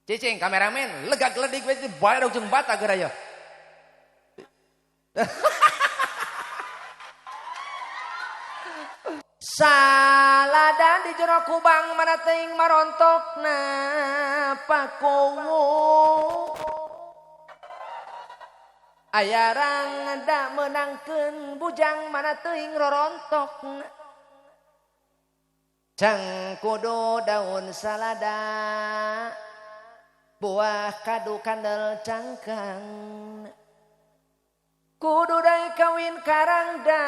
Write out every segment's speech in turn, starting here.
Cicing kameramen lega geledik we bae jeung bata geura ya. Salada di jero kubang mana teuing marontokna pakowo. Aya rangda meunangkeun bujang mana teuing rorontokna. Cang kudu daun salada buah kadu kandel cangkang. Kudu dai kawin karangda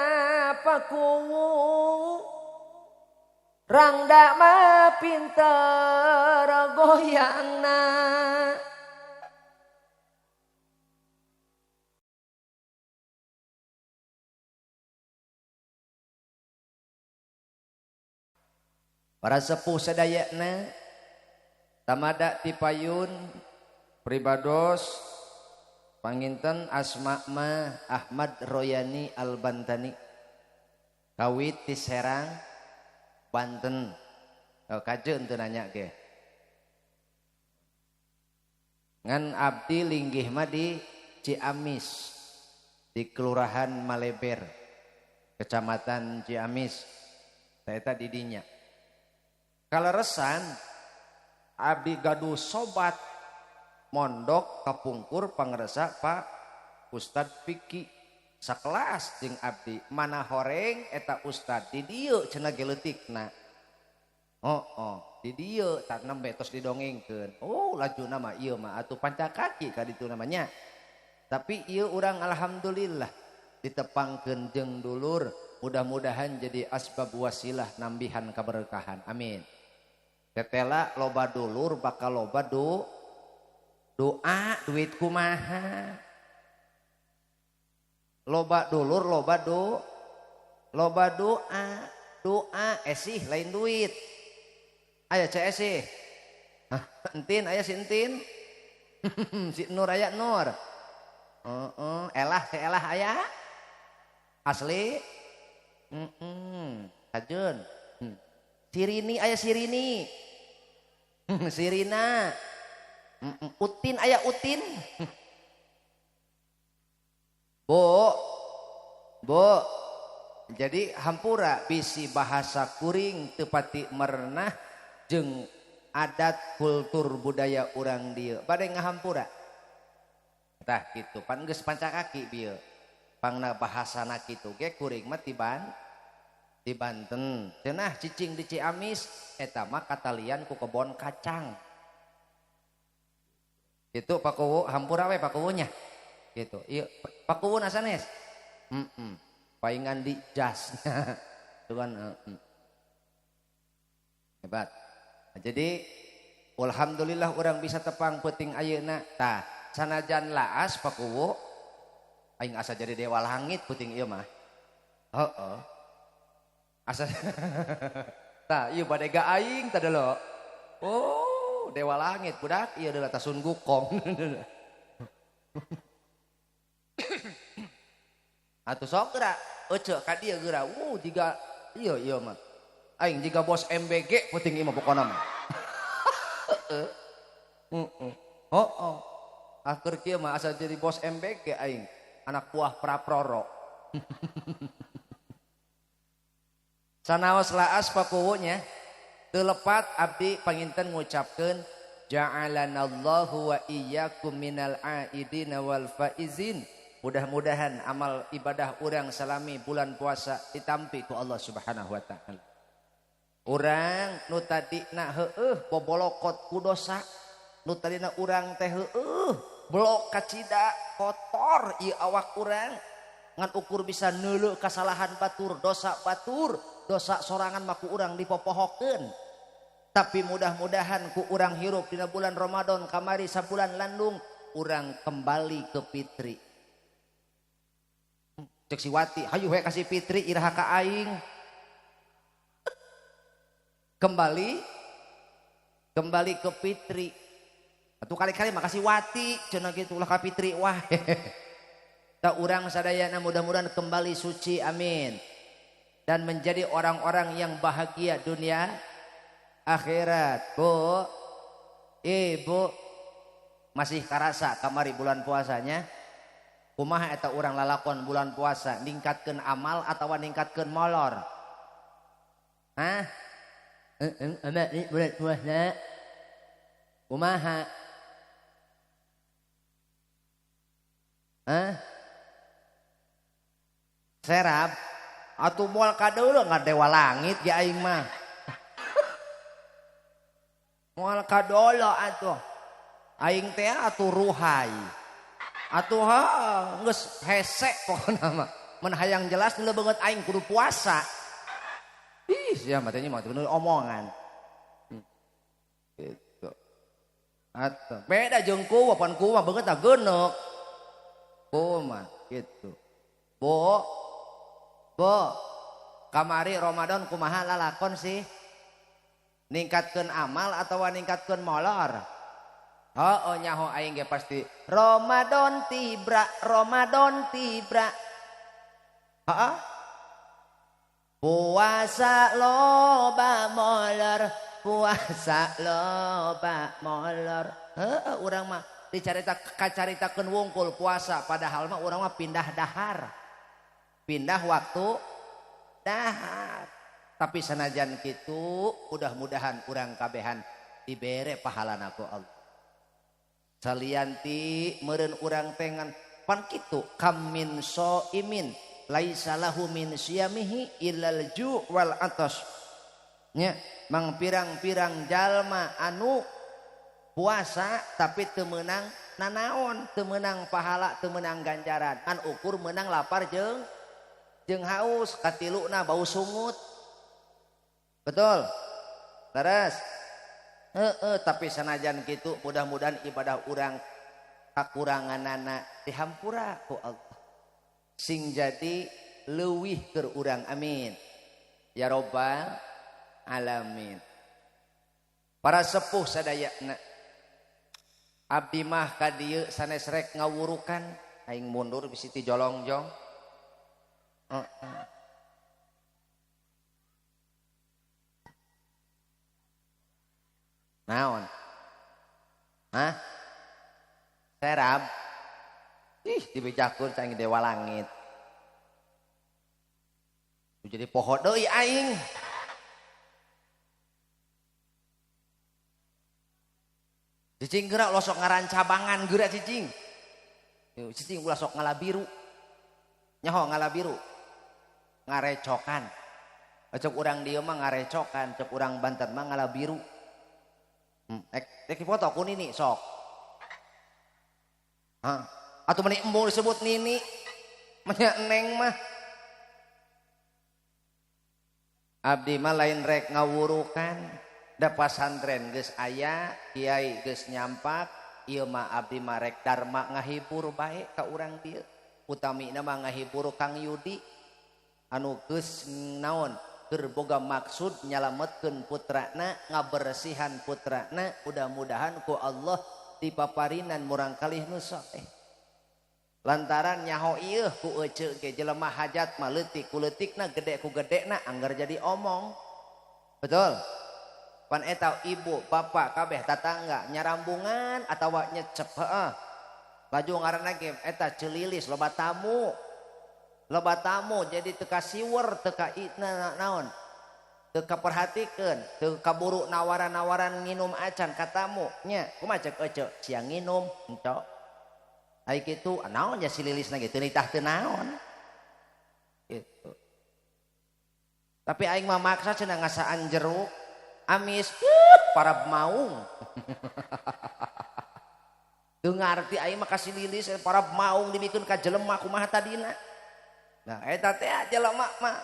pakuwu. Rangda mah pinter goyangna. Para sepuh sadayana tamada ti payun pribados panginten asma ma Ahmad Royani Albantani kawit ti Serang Banten. Oh, kajeun teu nanya ge. Ngan abdi linggih mah di Ciamis di Kelurahan Maleber Kecamatan Ciamis eta di dinya. Kaleresan abdi gaduh sobat mondok kapungkur pangresa Pak Ustad Piki sakelas jeung abdi mana horeng eta ustad di dieu cenah ge leutikna. Oh, oh di dieu tak nembe tos didongengkeun. Oh lajuna mah ieu mah atuh panca kaki ka ditu namanya. Tapi ieu urang alhamdulillah ditepangkeun jeung dulur, mudah-mudahan jadi asbab wasilah nambihan keberkahan. Amin. Tetela loba dulur bakal loba doa duit kumaha. Loba dulur loba loba doa, doa esih lain duit. Aya cek esih. Hah, entin aya si entin. Si Nur aya Nur. Heeh, elah si elah aya. Asli. Heeh, kajeun. Sirini aya Sirini. Sirina. Utin aya Utin. Bu. Bu. Jadi hampura bisi bahasa kuring teu pati merenah jeung adat kultur budaya urang dieu. Bade ngahampura. Tah kitu pan geus panca kaki bieu. Pangna bahasana kitu ge kuring mah ti Banten. Cenah cicing di Ciamis eta mah katalian ku kebon kacang. Gitu Pak Kuwu, hampura we Pak Kuwunya. Gitu. Ieu Pak Kuwu sanes. Heeh. Paingan di jas. Itu kan hebat. Nah, jadi alhamdulillah orang bisa tepang peuting ayeuna. Tah, sanajan laas Pak Kuwu aing asa jadi dewa langit peuting ieu mah. Heeh. Asa tah ieu bade ga aing tah deuleu. Oh, dewa langit budak ieu deuleu tasun gukong. Atuh sok geura ece ka dieu geura. Jiga ieu ieu mah. Aing jiga bos MBG peuting ieu mah pokona mah. Heeh. Heeh. Heeh. Akhir kieu mah asa jadi bos MBG aing, anak buah Praproro. Sanaos laas pakuwunya teu lepat abdi panginten ngucapkeun ja'alanallahu wa iyyakum minal aidina wal faizin. Mudah-mudahan amal ibadah urang salami bulan puasa ditampi ku Allah Subhanahu wa taala. Urang nu tadina heueuh bobolokot ku dosa, nu tadina urang teh heueuh blok kacida kotor ieu awak urang ngan ukur bisa neuleuh kasalahan batur, dosa batur, dosa sorangan mah ku urang dipopohokeun. Tapi mudah-mudahan ku urang hirup dina bulan Ramadan kamari sabulan landung urang kembali ke fitri. Cek si Wati, hayu we kasih fitri iraha ka aing. Kembali kembali ke fitri. Atuh kali-kali makasih Wati cenah kitu ulah ka fitri wah. Tak urang sadayana mudah-mudahan kembali suci amin. Dan menjadi orang-orang yang bahagia dunia akhirat. Bu, ibu, Masih karasa kamari bulan puasanya. Kumaha eta urang lalakon bulan puasa, ningkatkeun amal atawa ningkatkeun molor? Hah? Bulan puasa. Kumaha? Hah? Serap atuh moal kadeuleu ngadewa langit ge aing mah. Moal kadolo atuh. Aing teh atuh ruhai. Atuh ha geus hese pokona mah. Mun hayang jelas nu beungeut aing kudu puasa. Ih, sia mah teh mah bener omongan. Gitu. Atuh beda jeung ku, pan ku mah beungeut tah geuneuk. Ku mah gitu. Bu. Bu. Kamari Ramadan kumaha lalakon sih? Ningkatkeun amal atawa ningkatkeun molor? Heuh nyaho aing ge pasti Ramadan tibra, Ramadan tibra. Heeh. Puasa loba molor, puasa loba molor. Heuh urang mah dicarita kacaritakeun wungkul puasa padahal mah urang mah pindah dahar. Pindah waktu dahar. Tapi sanajan kitu mudah-mudahan urang kabehan dibere pahalana ku Allah. Salianti meureun urang tengan pan kitu kam min soimin laisa lahu min siyamihi illal ju' wal atas. Nya mang pirang-pirang jalma anu puasa tapi teu meunang nanaon, teu meunang pahala, teu meunang ganjaran. An ukur meunang lapar jeung haus, katiluna bau sungut. Betul? Terus tapi sanajan kitu mudah-mudahan ibadah urang kakuranganana dihampura ku Allah. Sing jadi leuwih keur urang, amin. Ya robbal alamin. Para sepuh sadayana abdi mah ka dieu sanes rek ngawurukan aing mundur bisi ti jolongjong. Naon? Hah? Serab? Ih, dibejakeun saing dewa langit. Jadi poho deui aing. Cicing geura ulah sok ngarancabangan geura cicing. Cicing ulah sok ngalabiru. Nyaho ngalabiru. Ngarecokan. Cek urang dieu mah ngarecokan, cek urang Banten mah ngalabiru. Ek foto ku nini sok. Hah? Atuh meni embung disebut nini. Menya neng mah. Abdi mah lain rek ngawurukan. Da pasantren geus aya, kiai geus nyampak, ieu mah abdi mah rek dharma ngahibur bae ka urang dieu. Utamina mah ngahibur Kang Yudi anu geus naon? Keur boga maksud nyalametkeun putrana, ngabersihan putrana, mudah-mudahan ku Allah dipaparinan murangkalih nu saleh. Lantaran nyaho ieu ku eceu ge jelema hajat mah leutik ku leutikna, gede ku gedena anggar jadi omong. Betul? Pan eta ibu, bapak, kabeh tatangga nyarambungan atawa nyecep heeh. Laju ngaranna ge eta celilis loba tamu. Loba tamu jadi teu kasiwer, teu ka naon, teu kaperhatikeun, teu kaburu nawaran-nawaran nginum acan ka tamu nya. Kumaha cek eceu sia nginum entok. Ai kitu naon nya si lilisna ge teu nitah teu naon. Gitu. Tapi aing mah maksa cenah ngasaan jeruk amis para maung. Teu ngarti aing mah ka si lilis para maung dibikeun ka jelema kumaha tadina. Nah, eta teh jelema mah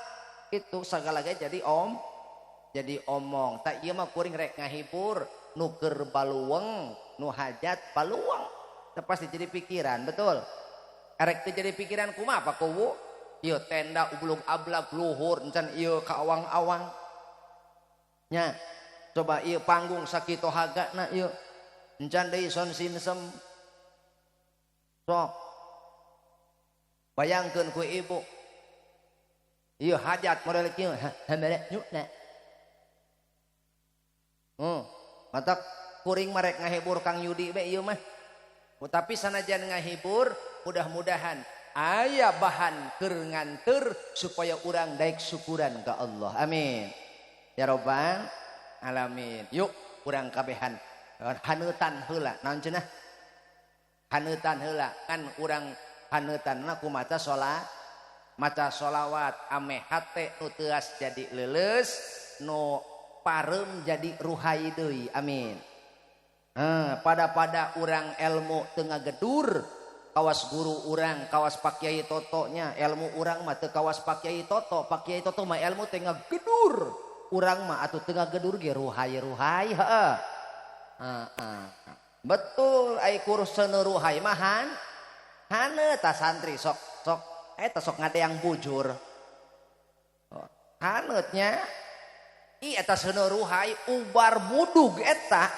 itu sagala ge jadi om, jadi omong. Tak ieu mah kuring rek ngahibur nu keur baluweng, nu hajat baluweng. Teu pasti jadi pikiran, betul? Erek teu jadi pikiran kumaha Pak Kuwu? Ieu tenda ublug ablag luhur encan ieu ka awang-awang. Nya, coba ieu panggung sakitu hagana ieu. Encan deui son sinsem. Sok. Bayangkeun ku ibu. Ieu hajat model kieu, hamere nyukna. Matak kuring marek ngahibur Kang Yudi be ieu mah. Tapi sanajan ngahibur, mudah-mudahan aya bahan keur nganteur supaya urang daek syukuran ka Allah. Amin. Ya robbal alamin. Yuk urang kabehan haneutan heula. Naon cenah? Haneutan heula. Kan urang haneutanna ku maca salat, maca sholawat ameh hate nu teuas jadi leuleus, nu pareum jadi ruhai deui. Amin. Pada-pada urang ilmu teu ngagedur, kawas guru urang, kawas Pak Kiai Totonya, ilmu urang mah teu kawas Pak Kiai Toto, Pak Kiai Toto mah ilmu teu ngagedur. Urang mah atuh teu ngagedur ge ruhai-ruhai heeh. Heeh. Betul ai kurus ruhai mah han. Haneut ta santri sok sok eta sok ngadeang bujur. Haneutnya i eta seuneu ruhai ubar budug eta.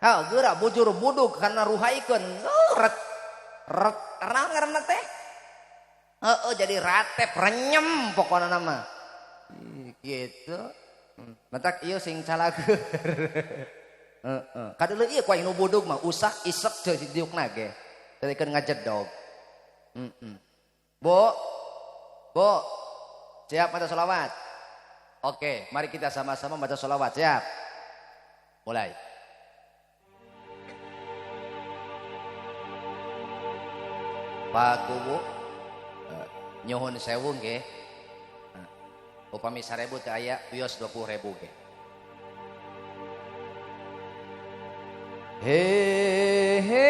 Ha geura bujur budug karena ruhaikeun ret ret naon ngaranna teh? Heeh jadi ratep renyem pokona mah. Gitu. Matak ieu sing calageur. Heeh. Kadeuleu ieu ku aing nu budug mah usak isek teu diukna ge. Tadikeun ngajedog. Heeh. Bu. Bu. Siap maca selawat? Oke, mari kita sama-sama baca selawat. Siap? Mulai. Pak Kuwu nyuhun sewu nggih. Upami 1000 teu aya wios 20.000 nggih. He he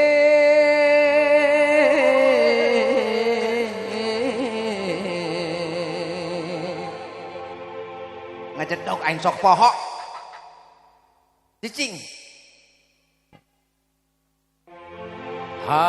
ngajedog aing sok poho. Cicing. Ha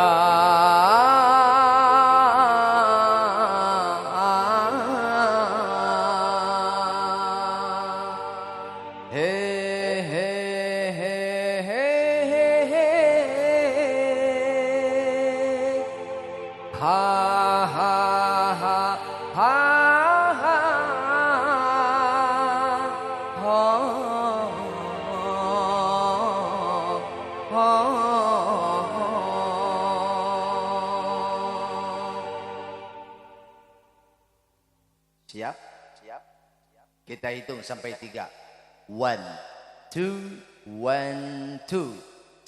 Siap? Siap. Kita hitung sampai 3. 1 2 1 2.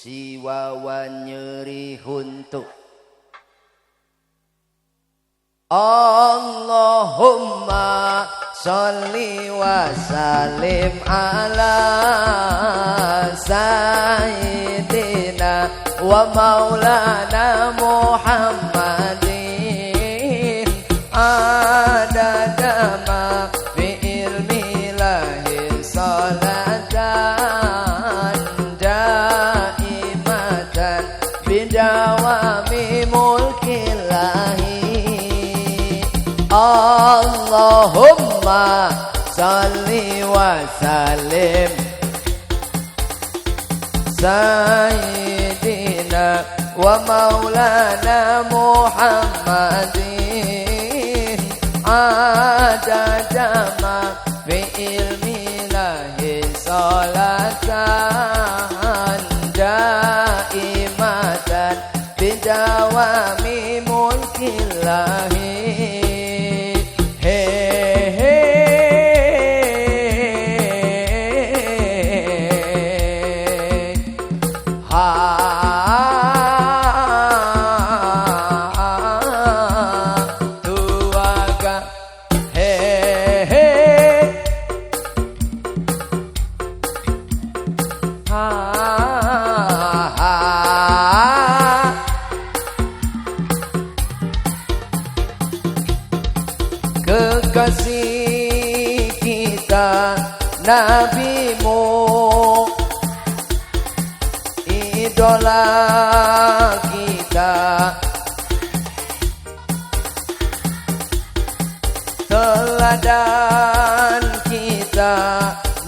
Ciwawan nyeri huntu. Allahumma sholli wa sallim ala sayyidina wa maulana Muhammadin adada ma fi ilmi lahi salatan daimatan bidawami mulkillahi. Allahumma salli wa sallim sayyidina wa maulana Muhammadin adada ma fi ilmi lahi salatan daimatan bidawami mulkillahi. He he ha tuaga he he ha ha. Kekasih kita nabimu, idola kita, teladan kita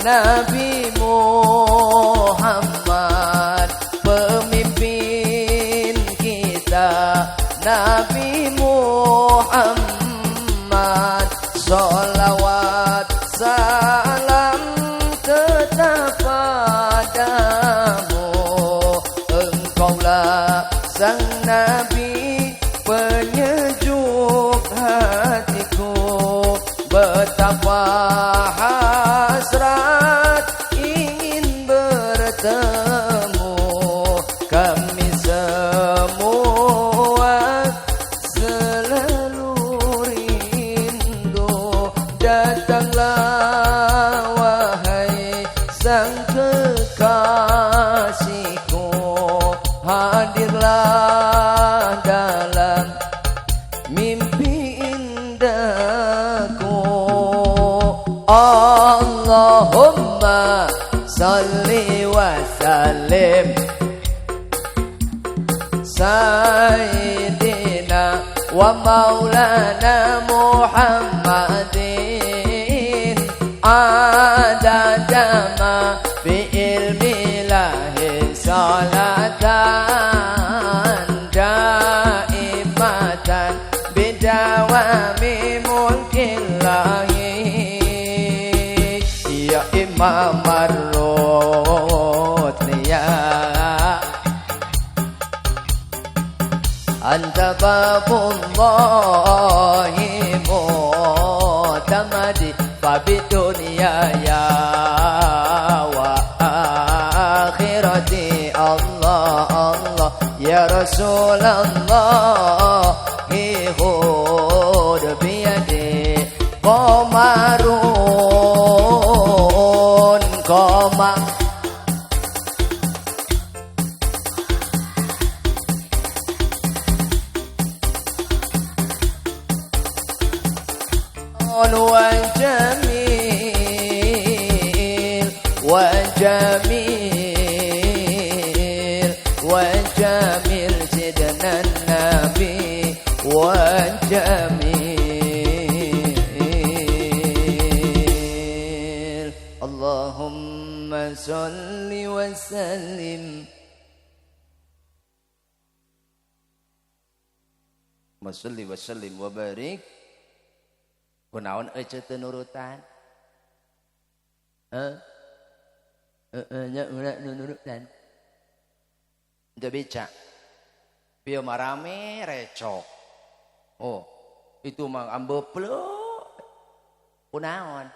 Nabi Muhammad, pemimpin kita Nabi Muhammad. Sholawat salam tetap padamu, engkaulah Sang Nabi penyejuk hatiku. Betapa hasrat ingin bertemu, kami semua selalu rindu. Datanglah wahai sang kekasihku, hadirlah dalam mimpi indahku. Allahumma salli wa sallim Sayyidina wa maulana Muhammadin adada ma bi ilmi lahi salatan daimatan bidawami mulkillahi ya imam ar-rutniya anta babullahi mu'tamadi fabidunya ya wa akhirati. Allah Allah ya Rasulullah khud biyadi qamarun qama وجميل وجميل وجميل سيدنا النبي وجميل. اللهم صل وسلم وصل وسلم وبارك. Kunaon ece teu nurutan? Heh? Nya ulah nurutan. Teu bica. Pieu mah rame recok. Oh, itu mah ambepleu. Kunaon?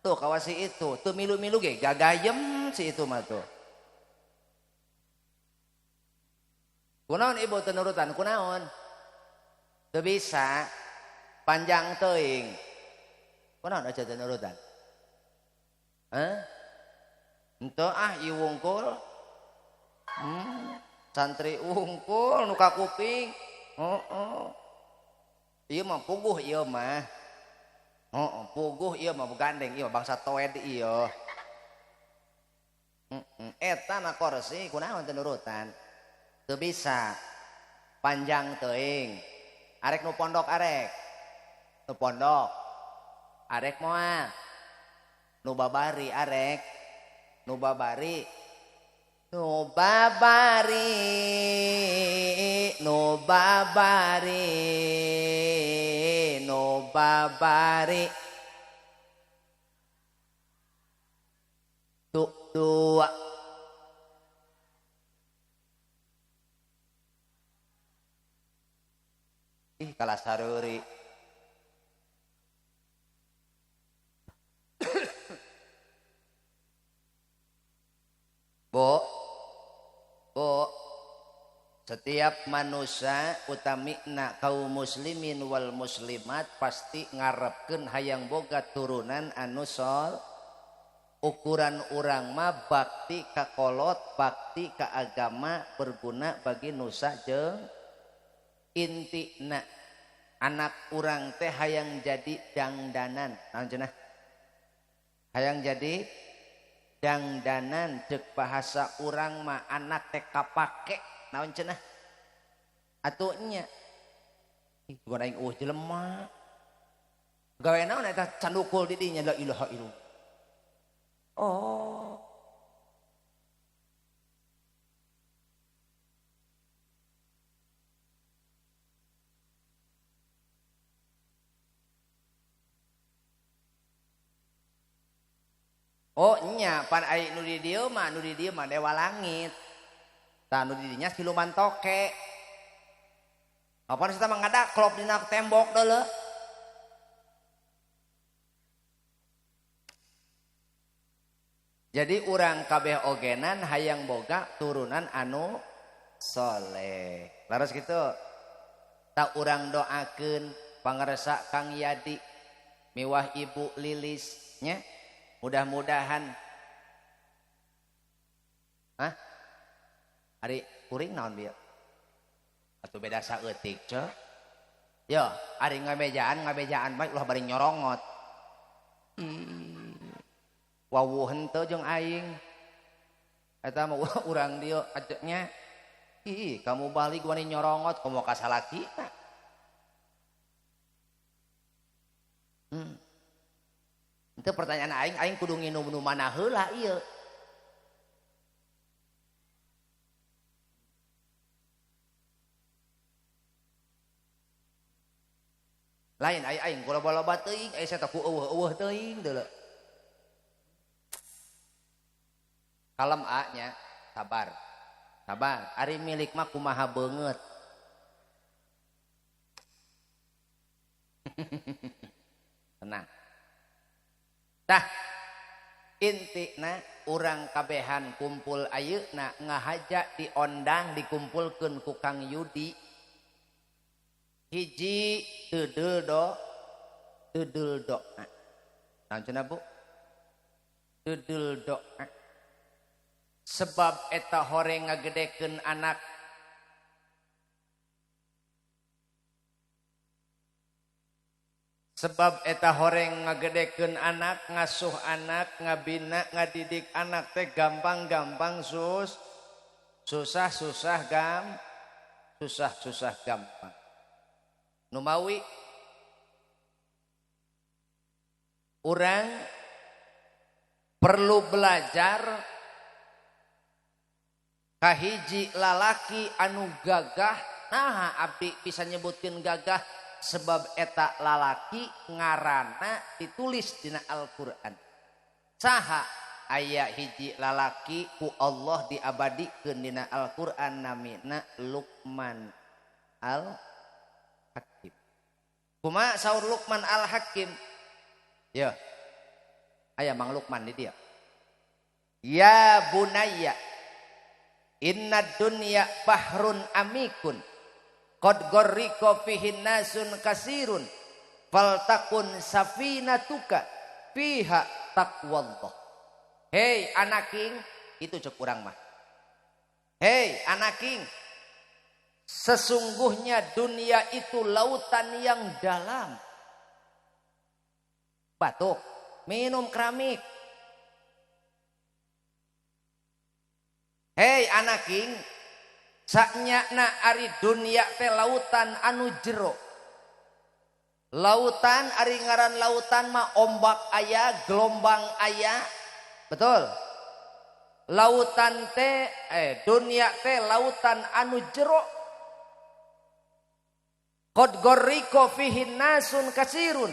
Tuh kawasi itu, teu milu-milu ge gagayem si itu mah tuh. Kunaon ibu teu nurutan? Kunaon? Teu bisa. Panjang teuing. Kunaon aja teu nurutan? Hah? Henteu ah ieu wungkul. Santri wungkul nu ka kuping. Heeh. Ieu mah puguh ieu mah. Heeh, puguh ieu mah gandeng ieu bangsa toed ieu. Heeh, eta na korsi kunaon teu nurutan? Teu bisa. Panjang teuing. Arek nu pondok arek. Nu pondok arek moal, nu babari arek, nu babari, nu babari, nu babari, nu babari, tuh dua. Ih kalah saruri. Bu, bu, setiap manusia utamina kaum muslimin wal muslimat pasti ngarepkeun hayang boga turunan anu sol. Ukuran urang mah bakti ka kolot, bakti ka agama berguna bagi nusa jeung intina. Anak urang teh hayang jadi dangdanan. Naon cenah? Hayang jadi dangdanan cek bahasa urang mah anak teh kapake naon cenah atuh nya ih bukan aing eueuh jelema gawe naon eta candukul di dinya la ilaha illallah. Oh, oh nya pan ai nu di dieu mah nu di dieu mah dewa langit. Tah nu di dinya siluman toke. Apa sih mah ngadaklop dina tembok deuleu. Jadi urang kabeh ogenan hayang boga turunan anu soleh. Laras gitu. Tak urang doakeun pangersa Kang Yadi miwah Ibu Lilis nya. Mudah-mudahan. Hah? Ari kuring naon bieu? Atuh beda saeutik ceu. Yo, ari ngabejaan bae ulah bari nyorongot. Wawuh henteu jeung aing. Eta mah urang dieu nya. Ih, kamu balik wani nyorongot komo ka salakina. Itu pertanyaan aing, aing kudu nginum nu mana heula ieu. Lain aing aing ku loba-loba teuing, aya saya ku eueuh-eueuh teuing deuleu. Kalem a nya, sabar. Sabar, ari milik mah kumaha beungeut. Tenang. Tah, intina urang kabehan kumpul ayeuna ngahaja diondang dikumpulkeun ku Kang Yudi. Hiji deudeuh doa. Naon cenah Bu? Deudeuh doa. Sebab eta horeng ngagedekeun anak. Sebab eta horeng ngagedekeun anak, ngasuh anak, ngabina, ngadidik anak teh gampang-gampang susah-susah susah-susah gampang. Numawi urang perlu belajar kahiji lalaki anu gagah. Nah abdi bisa nyebutkeun gagah sebab eta lalaki ngaranna ditulis dina Al-Qur'an. Saha aya hiji lalaki ku Allah diabadikeun dina Al-Qur'an namina Luqman Al-Hakim. Kumaha saur Luqman Al-Hakim? Ya. Aya Mang Luqman di dieu. Ya bunayya inna dunya bahrun amikun qad gharriqa fihi nasun kasirun faltakun safinatuka fiha taqwallah. Hei anaking, itu cek urang mah. Hei anaking, sesungguhnya dunia itu lautan yang dalam. Batuk, minum keramik. Hei anaking, saknyana ari dunia teh lautan anu jero. Lautan ari ngaran lautan mah ombak aya, gelombang aya. Betul. Lautan teh dunia teh lautan anu jero. Qad gharriqa fihi nasun kasirun.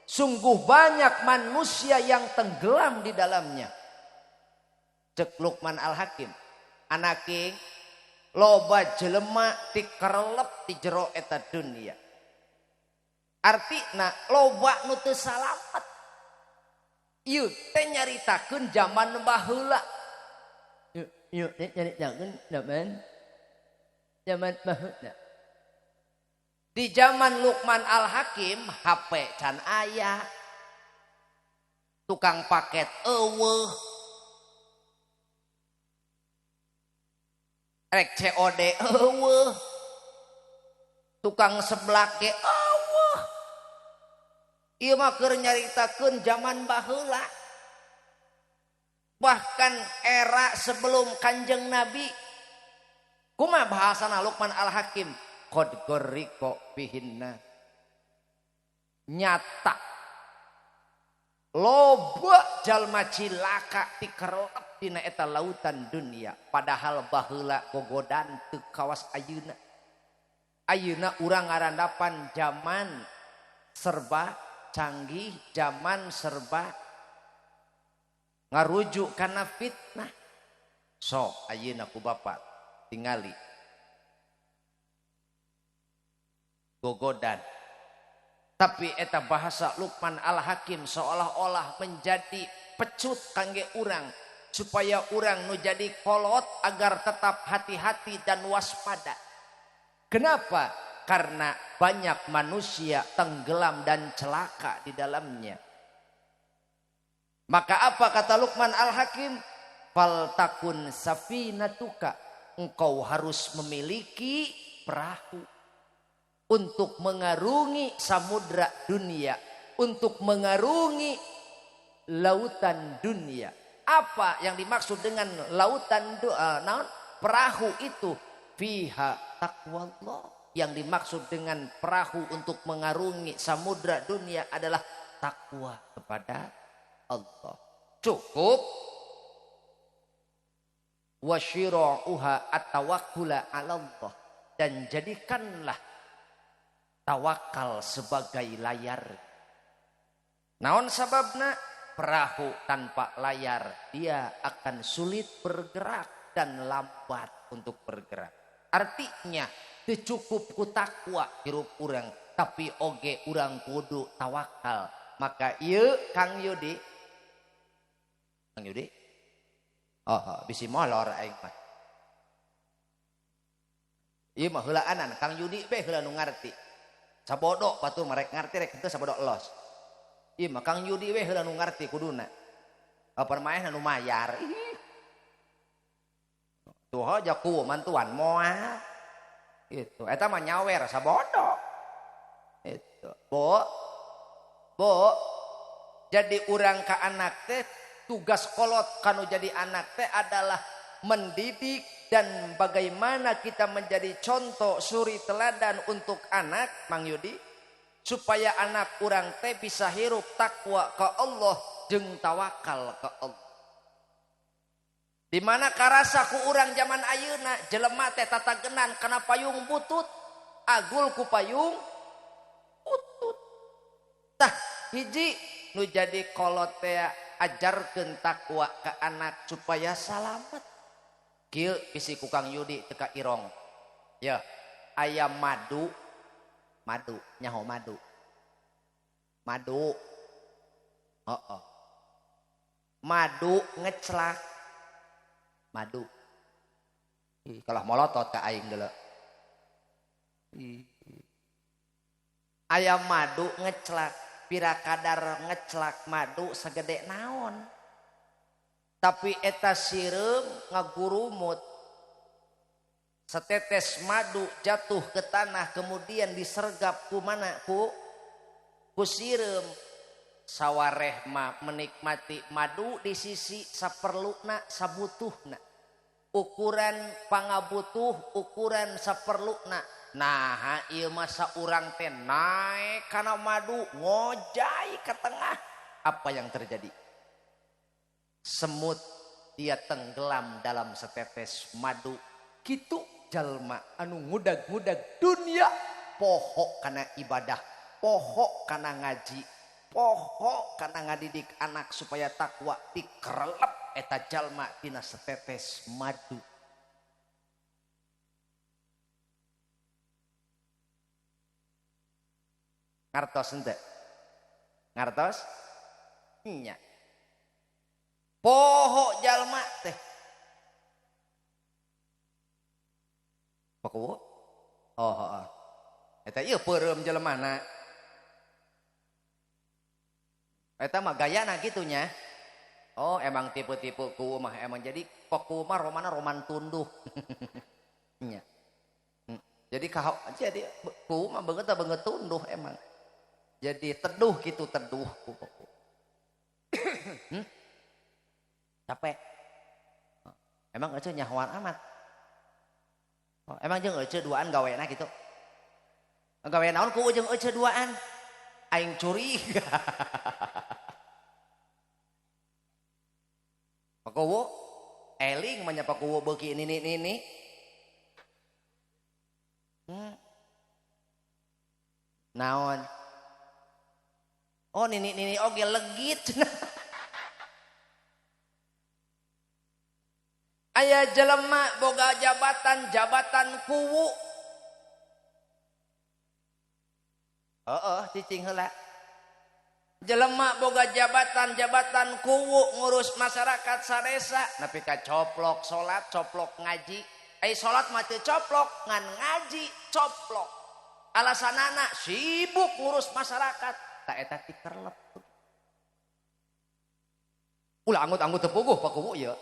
Sungguh banyak manusia yang tenggelam di dalamnya. Cek Luqman Al-Hakim, anaking loba jelema dikerelep di jero eta dunia. Artina loba nu teu salamet. Ieu teh nyaritakeun jaman baheula. Ieu teh nyaritakeun jaman baheula. Di zaman Luqman Al-Hakim HP can aya. Tukang paket eueuh. Rek COD eueuh. Tukang seblak ge eueuh. Ieu mah keur nyaritakeun zaman baheula. Bahkan era sebelum Kanjeng Nabi. Kumaha bahasana Luqman Al-Hakim? Qad gharriqa fihinna. Nyata loba jalma cilaka dikerelep dina eta lautan dunia, padahal baheula gogodan teu kawas ayeuna. Ayeuna urang ngarandapan zaman serba canggih, zaman serba ngarujuk kana fitnah. Sok ayeuna ku bapak Tingali. Gogodan. Tapi eta bahasa Luqman Al-Hakim seolah-olah menjadi pecut kangge urang supaya urang nu jadi kolot agar tetap hati-hati dan waspada. Kenapa? Karena banyak manusia tenggelam dan celaka di dalamnya. Maka apa kata Luqman Al-Hakim? Fal takun safinatuka. Engkau harus memiliki perahu untuk mengarungi samudra dunia, untuk mengarungi lautan dunia. Apa yang dimaksud dengan lautan perahu itu? Fiha taqwallah. Yang dimaksud dengan perahu untuk mengarungi samudra dunia adalah takwa kepada Allah. Cukup wasyira'uha at-tawakkula 'ala Allah, dan jadikanlah tawakal sebagai layar. Naon sababna? Perahu tanpa layar dia akan sulit bergerak dan lambat untuk bergerak. Artinya teu cukup ku takwa hirup urang, tapi oge urang kudu tawakal. Maka ieu Kang Yudi, Kang Yudi, oh bisi molor aing mah. Ieu mah heulaanan Kang Yudi be heula nu ngarti. Sabodo batur mah rek ngarti rek henteu sabodo los. Ieu mah Kang Yudi we heula nu ngarti kuduna. Apa maehna nu mayar. Tuh aja ku mantuan moal. Itu eta mah nyawer sabodo. Itu. Bo. Bo. Jadi urang ka anak teh tugas kolot kanu jadi anak teh adalah mendidik dan bagaimana kita menjadi contoh suri teladan untuk anak Mang Yudi supaya anak urang teh bisa hirup takwa ke Allah jeung tawakal ke Allah. Di mana karasa ku urang zaman ayeuna jelema teh tatagenan kana payung butut, agul ku payung butut. Tah hiji nu jadi kolot teh ajarkeun takwa ke anak supaya salamet. Kieu bisi ku Kang Yudi teu ka irong. Ya, ayam madu. Madu, nyaho madu. Madu. Heeh. Madu ngeclak. Madu. Ih, kalah molotot ka aing deuleu. Ayam madu ngeclak, pira kadar ngeclak madu segede naon. Tapi eta sireum ngagurumut. Setetes madu jatuh ke tanah kemudian disergap ku mana? Ku sireum. Sawareh ma menikmati madu di sisi saperluna sabutuhna. Ukuran pangabutuh, ukuran saperluna. Nah, ieu masa urang teh naek kana madu ngojai ke tengah. Apa yang terjadi? Semut dia tenggelam dalam setetes madu. Kitu jalma anu ngudag-ngudag dunia poho kana ibadah, poho kana ngaji, poho kana ngadidik anak supaya takwa, dikerelep eta jalma tina setetes madu. Ngartos henteu? Ngartos? Nya. Poho jalma teh. Pakuwo? Oh, heeh. Eta ieu peureum jelemana. Eta mah gayana kitu nya. Oh, emang tipe-tipe ku mah emang jadi paku mah romana roman tunduh. Nya. Jadi jadi ku mah beungeut beungeut tunduh emang. Jadi teduh gitu teduh ku paku. Capek. Emang ece nyahoan amat. Oh, emang jeung ece duaan gawena gitu. Gawe naon ku jeung ece duaan? Aing curiga. Pakowo eling mah nya pakowo beuki nini-nini. Naon? Oh nini-nini oge legit. Aya jelema boga jabatan, jabatan kuwu. Heeh, cicing heula. Jelema boga jabatan, jabatan kuwu ngurus masyarakat sadesa, nepi ka coplok salat, coplok ngaji. Ai salat mah teu coplok, ngan ngaji coplok. Alasanana sibuk ngurus masyarakat, tak eta tikerlep. Ulah anggut-anggut teu puguh Pak Kuwu ieu.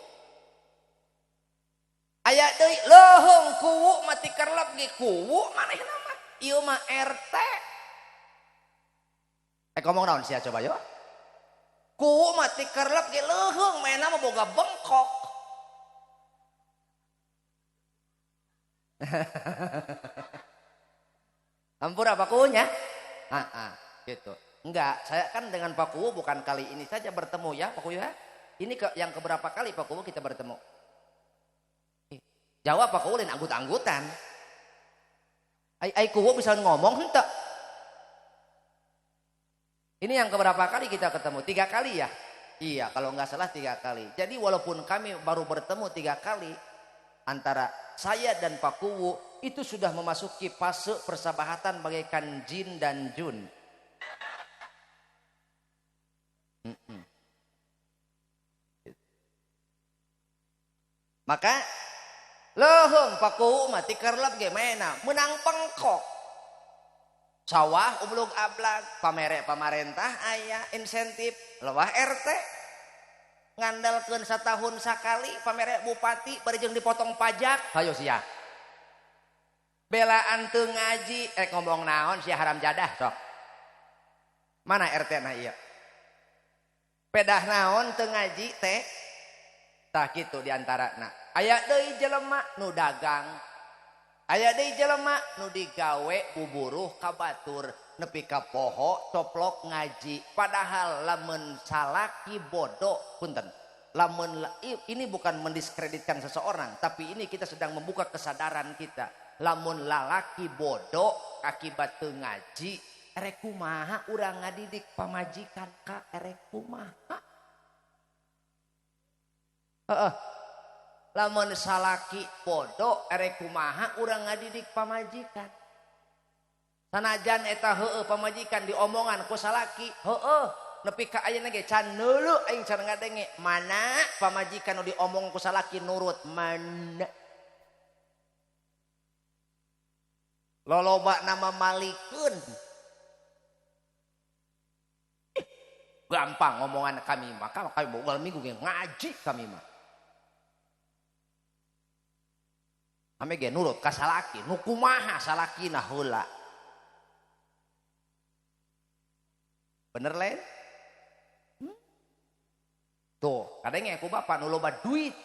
Aya deui leuheung kuwu mah tikerlep ge kuwu manehna mah. Ieu mah RT. Ngomong naon sia coba yo. Kuwu mah tikerlep ge leuheung manehna mah boga bengkok. Ampura Pak Kuwunya. Heeh, gitu. Enggak, saya kan dengan Pak Kuwu bukan kali ini saja bertemu ya Pak Kuwu ya. Ini yang keberapa kali Pak Kuwu kita bertemu? Jawab Pak Kuwu lain anggut-anggutan. Ai Kuwu bisa ngomong henteu. Ini yang keberapa kali kita ketemu? 3 kali ya? Iya, kalau nggak salah 3 kali. Jadi walaupun kami baru bertemu 3 kali, antara saya dan Pak Kuwu itu sudah memasuki fase persahabatan bagaikan jin dan jun. Maka leuheung Pak Kuwu mah tikerlep ge maena menang pengkok. Sawah ublug ablag, pamere pamarentah aya insentif, lewah RT ngandalkeun satahun sakali pamere bupati bari jeung dipotong pajak. Hayo sia. Belaan teu ngaji, ngomong naon sia haram jadah sok. Mana RT na ieu? Pedah naon teu ngaji teh? Tah kitu diantarana. Aya deui jelema nu dagang. Aya deui jelema nu digawe buburuh ka batur nepi ka poho coplok ngaji. Padahal lamun salaki bodoh, punten. Lamun ini bukan mendiskreditkan seseorang, tapi ini kita sedang membuka kesadaran kita. Lamun lalaki bodoh akibat teu ngaji, erek kumaha urang ngadidik pamajikan ka erek kumaha. Heeh. Lamun salaki bodoh erek kumaha urang ngadidik pamajikan. Sanajan eta heueuh pamajikan diomongan ku salaki, heueuh nepi ka ayeuna ge can neuleu aing can ngadenge mana pamajikan nu diomong ku salaki nurut mana. Loloba nama malikeun. Gampang ngomongan kami mah, kami bogal minggu ge ngaji kami mah. Kami ge nurut ka salaki, nu kumaha salakina heula. Bener lain? Tuh, kadang ku bapak nu loba duit.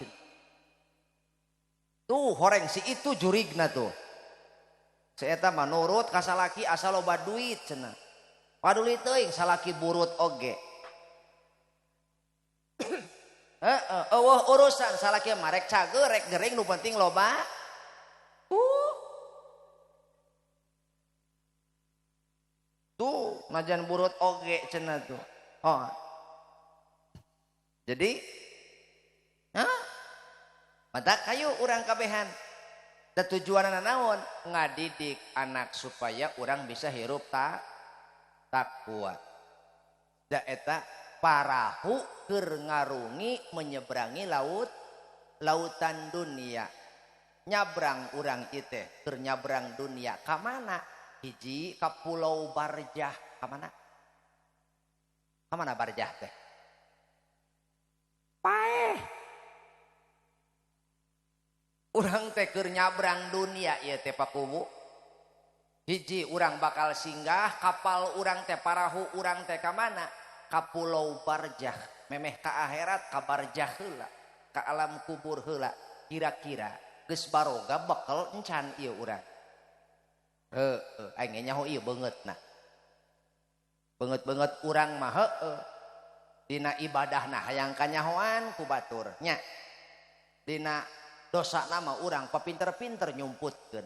Tuh horeng si itu jurigna tuh. Si eta mah nurut ka salaki asal loba duit cenah. Paduli teuing salaki burut oge. Heeh, eueuh urusan salaki mah rek cageur rek gering nu penting loba. Tuh najan burut oge cenah tuh. Oh. Jadi, hah? Mata kayu urang kabehan. Da tujuanana naon? Ngadidik anak supaya urang bisa hirup takwa. Da eta parahu keur ngarungi menyeberangi lautan dunia. Nyabrang urang ieu teh keur nyabrang dunia ka mana? Hiji ka Pulau Barjah. Ka mana? Ka mana Barjah teh? Paeh. Urang teh keur nyabrang dunia ieu teh Pak Kuwu. Hiji urang bakal singgah kapal urang teh parahu urang teh ka mana? Ka Pulau Barjah. Memeh ka akhirat ka Barjah heula, ka alam kubur heula. Kira-kira geus baroga bakal encan ieu urang. Heeh, aing nyaho ieu beungeutna. Beungeut-beungeut urang mah heueuh. Dina ibadahna hayang kanyahoan ku batur nya. Dina dosana mah urang papinter-pinter nyumputkeun.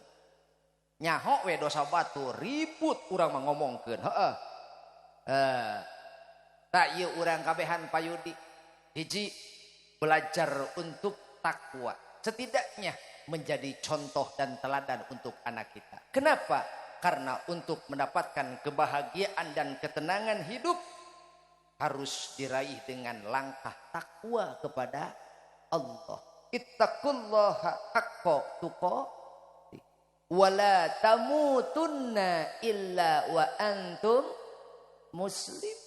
Nyaho we dosa batur ribut urang mah ngomongkeun heueuh. Tak ieu urang kabehan payudi. Hiji belajar untuk takwa. Setidaknya menjadi contoh dan teladan untuk anak kita. Kenapa? Karena untuk mendapatkan kebahagiaan dan ketenangan hidup harus diraih dengan langkah takwa kepada Allah. Ittaqullaha haqqa tuqatih wala tamutunna illa wa antum muslim.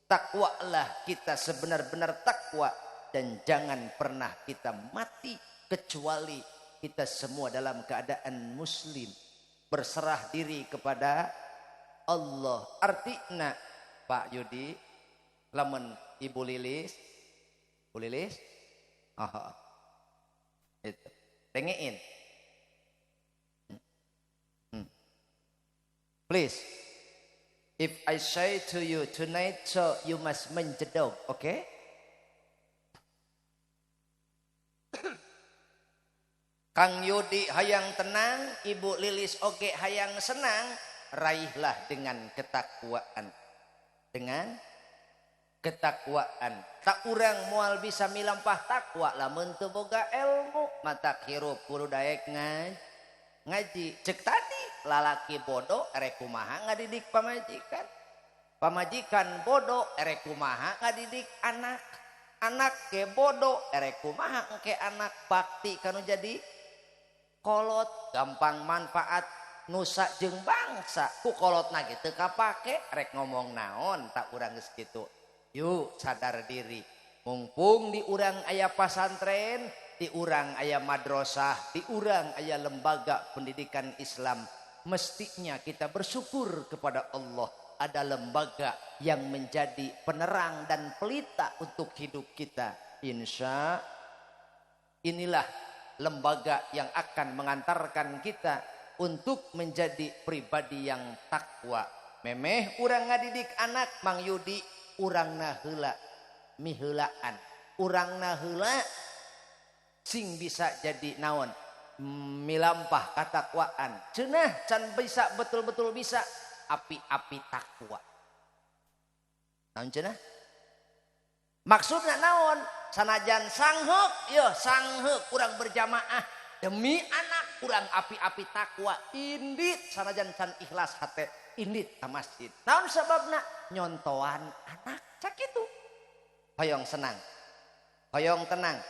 Takwalah kita sebenar-benar takwa dan jangan pernah kita mati kecuali kita semua dalam keadaan muslim, berserah diri kepada Allah. Artinya Pak Yudi, lamun Ibu Lilis, Bu Lilis, oh, itu, tengein. Please, if I say to you tonight, so you must menjedog, oke? Okay? Kang Yudi hayang tenang, Ibu Lilis oke hayang senang, raihlah dengan ketakwaan. Dengan ketakwaan. Tak urang moal bisa milampah takwa lamun teu boga ilmu, matak hirup kudu daek ngaji. Cek tadi lalaki bodoh erek kumaha ngadidik pamajikan. Pamajikan bodoh erek kumaha ngadidik anak. Anak ke bodoh erek kumaha engke anak bakti kanu jadi kolot, gampang manfaat nusa jeung bangsa. Ku kolotna ge teu kapake rek ngomong naon tak urang geus kitu. Yuk sadar diri. Mumpung di urang aya pasantren, di urang aya madrasah, di urang aya lembaga pendidikan Islam, mestinya kita bersyukur kepada Allah ada lembaga yang menjadi penerang dan pelita untuk hidup kita. Insya inilah lembaga yang akan mengantarkan kita untuk menjadi pribadi yang takwa. Memeh urang ngadidik anak Mang Yudi, urangna heula miheulaan, urangna heula sing bisa jadi naon milampah katakwaan. Cenah can bisa betul-betul bisa api-api takwa. Naon cenah? Maksudna naon? Sanajan sangheuk, yo sangheuk urang berjamaah demi anak urang api-api takwa indit sanajan can ikhlas hate indit ka masjid. Naon sababna? Nyontoan anak cakitu. Hoyong senang, hoyong tenang.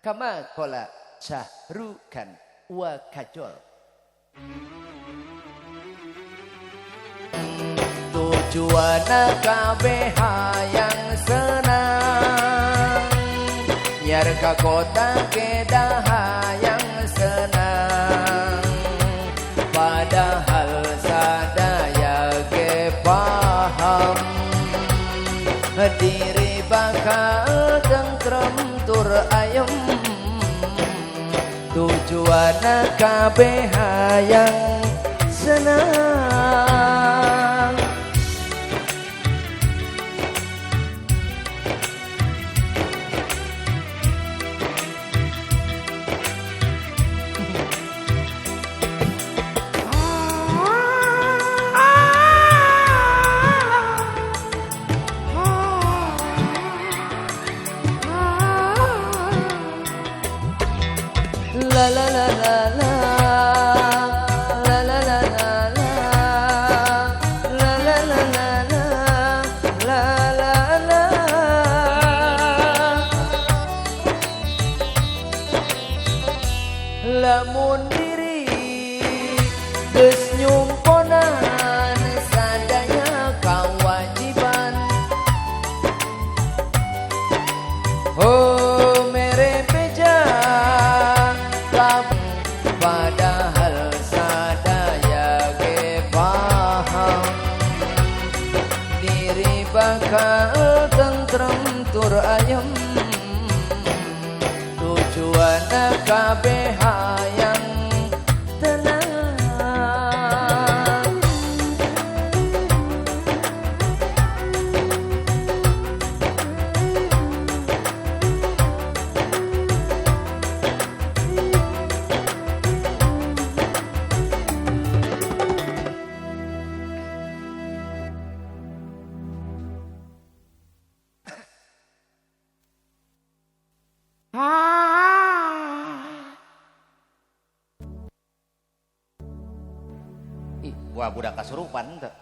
Kama kola sahrukan wa kajol. Tujuan kabeh hayang senang, nyar ka kota kedah hayang senang, padahal sadaya ge paham diri bakal tentrem tur ayem. Tujuan kabeh hayang senang. La la la la la la la la la la la la la la la la. Lamun diri geus nyumponan sadaya kawajiban, oh mere beja padahal sadaya ge paham diri bakal tentrem tur ayem. Tujuan kabeh hayang tenang. Wah budak kasurupan teu.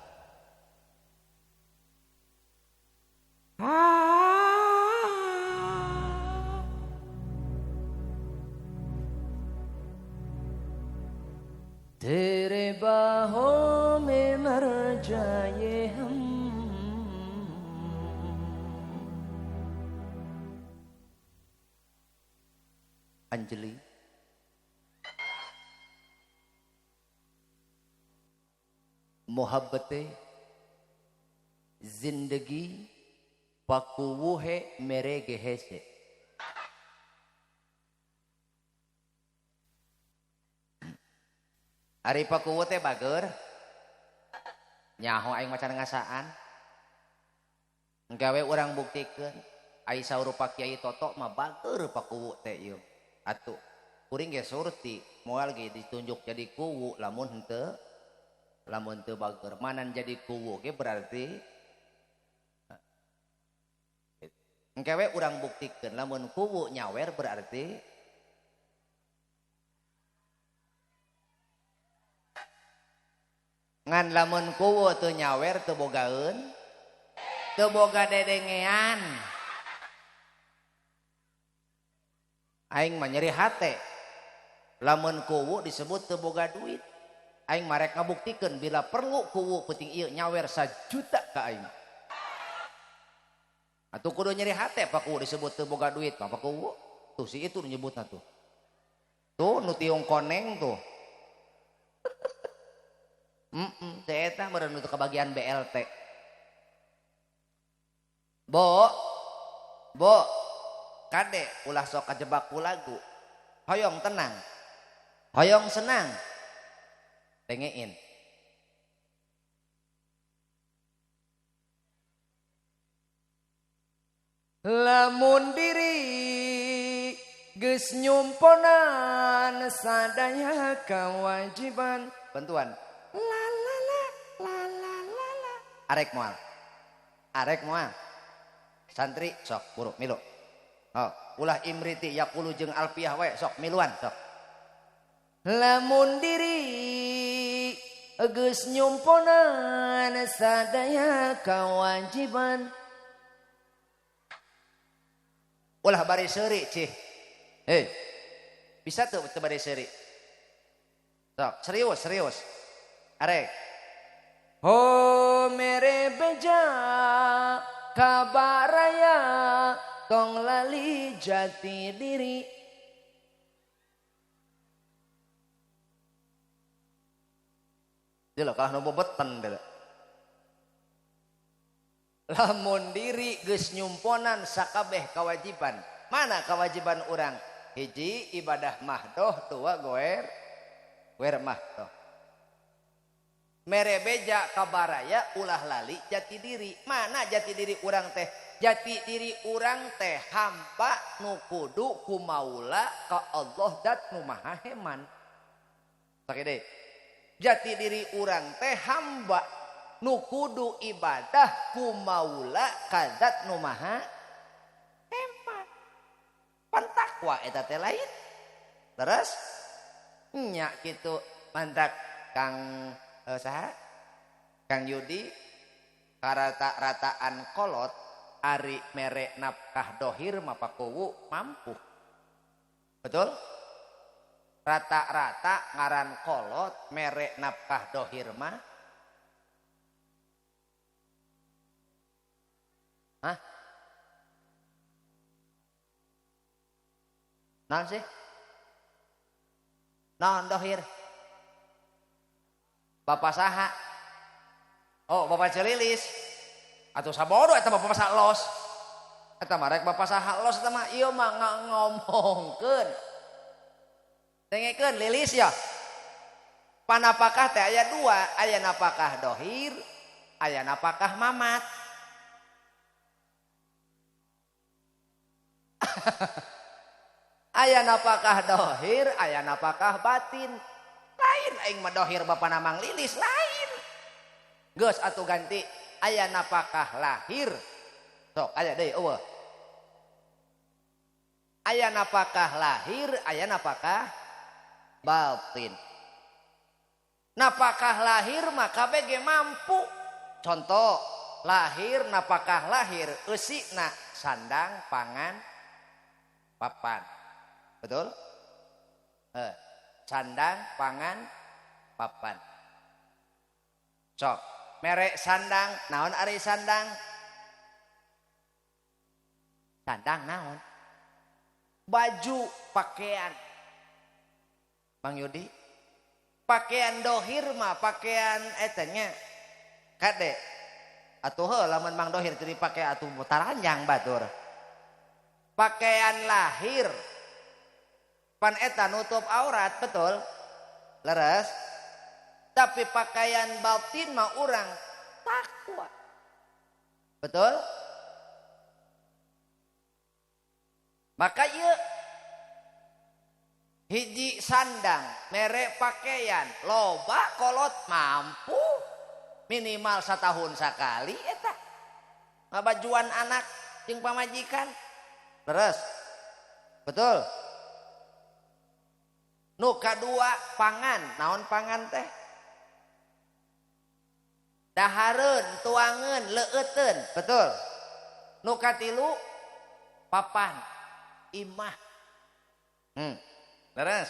तेरे बाहों में मर जाए हम Anjali मोहब्बतें जिंदगी पकुवु है मेरे गहे से. Ari pakuwu teh bager nyaho aing macan ngasaan gawe urang buktikeun ai saur Pak Kiai Toto mah bager pakuwu teh ieu atuh kuring ge surti moal ge ditunjuk jadi kuwu lamun henteu lamun teu bager manan jadi kuwu ge berarti gawe urang buktikeun lamun kuwu nyawer berarti ngan lamun kuwu teu nyawer teu bogaeun teu boga dedengean aing mah nyeri hate lamun kuwu disebut teu boga duit aing marek ngabuktikeun bila perlu kuwu penting ieu nyawer 1 juta ka aing atuh kudu nyeri hate pak kuwu disebut teu boga duit pak kuwu tuh si itu nyebutna tuh tuh nu tiung koneng tuh. Teh eta meureun nu kebagian BLT. Bo, bo, kade ulah sok kajebak ku lagu. Hoyong tenang, hoyong senang, dengein. Lamun diri geus nyumponan sadaya kewajiban. Bantuan. La la la la la la la. Arek moal. Arek moal. Santri sok buru milu. Oh, ulah imriti yaqulu jeung alfiah wae sok miluan sok. Lamun diri geus nyumponan sadaya kewajiban. Ulah bari seuri cih. Hei. Bisa tuh teu bari seuri. Sok, serius, serius. Arek. Ho mere beja kabaraya tong lali jati diri. Dia kalah nu bobeten dia. Lamun diri geus nyumponan sakabeh kewajiban. Mana kewajiban urang? Hiji ibadah mahdoh, dua goer goer mahdoh. Mere beja kabaraya ulah lali jati diri. Mana jati diri urang teh? Jati diri urang teh hamba nu kudu kumaula ka Allah dat nu maha heman. Sakede. Jati diri urang teh hamba nu kudu ibadah kumaula ka dat nu maha heman. Pan takwa eta teh lain. Terus nya kitu mantak Kang saha Kang Yudi karata-rataan kolot ari mere nafkah dohir mah pakuwu mampu. Betul? Rata-rata ngaran kolot mere nafkah dohir mah. Hah? Naon sih? Naon dohir? Bapak saha? Oh, Bapak Celilis. Atuh sabodo eta bapak saha los. Eta mah rek bapak saha los eta mah ieu mah ngomongkeun. Dengekeun Lilis ya. Panapakah teh aya dua, aya napakah dohir, aya napakah mamat. Aya napakah dohir, aya napakah batin. Lain aing mah dohir bapak namang Lilis lain. Geus atuh ganti aya napakah lahir. Sok aya deui eueuh. Aya napakah lahir, aya napakah batin. Napakah lahir mah kabeh ge mampu. Contoh lahir napakah lahir eusina sandang pangan papan. Betul? Sandang pangan papan. Sok merek sandang naon ari sandang? Sandang naon? Baju pakaian. Bang Yudi, pakaian dohir mah pakaian eta nya. Kade atuh heuh lamun Mang Dohir teu dipake atuh taranjang batur. Pakaian lahir pan eta nutup aurat, betul? Leres. Tapi pakaian batin mah urang takwa. Betul? Maka ieu hiji sandang mere pakaian loba kolot mampu minimal setahun sekali eta ngabajuan anak jeung pamajikan. Terus betul. Nu kadua pangan, naon pangan teh? Dahareun, tuangeun, leueuteun, betul. Nu katilu papan, imah. Terus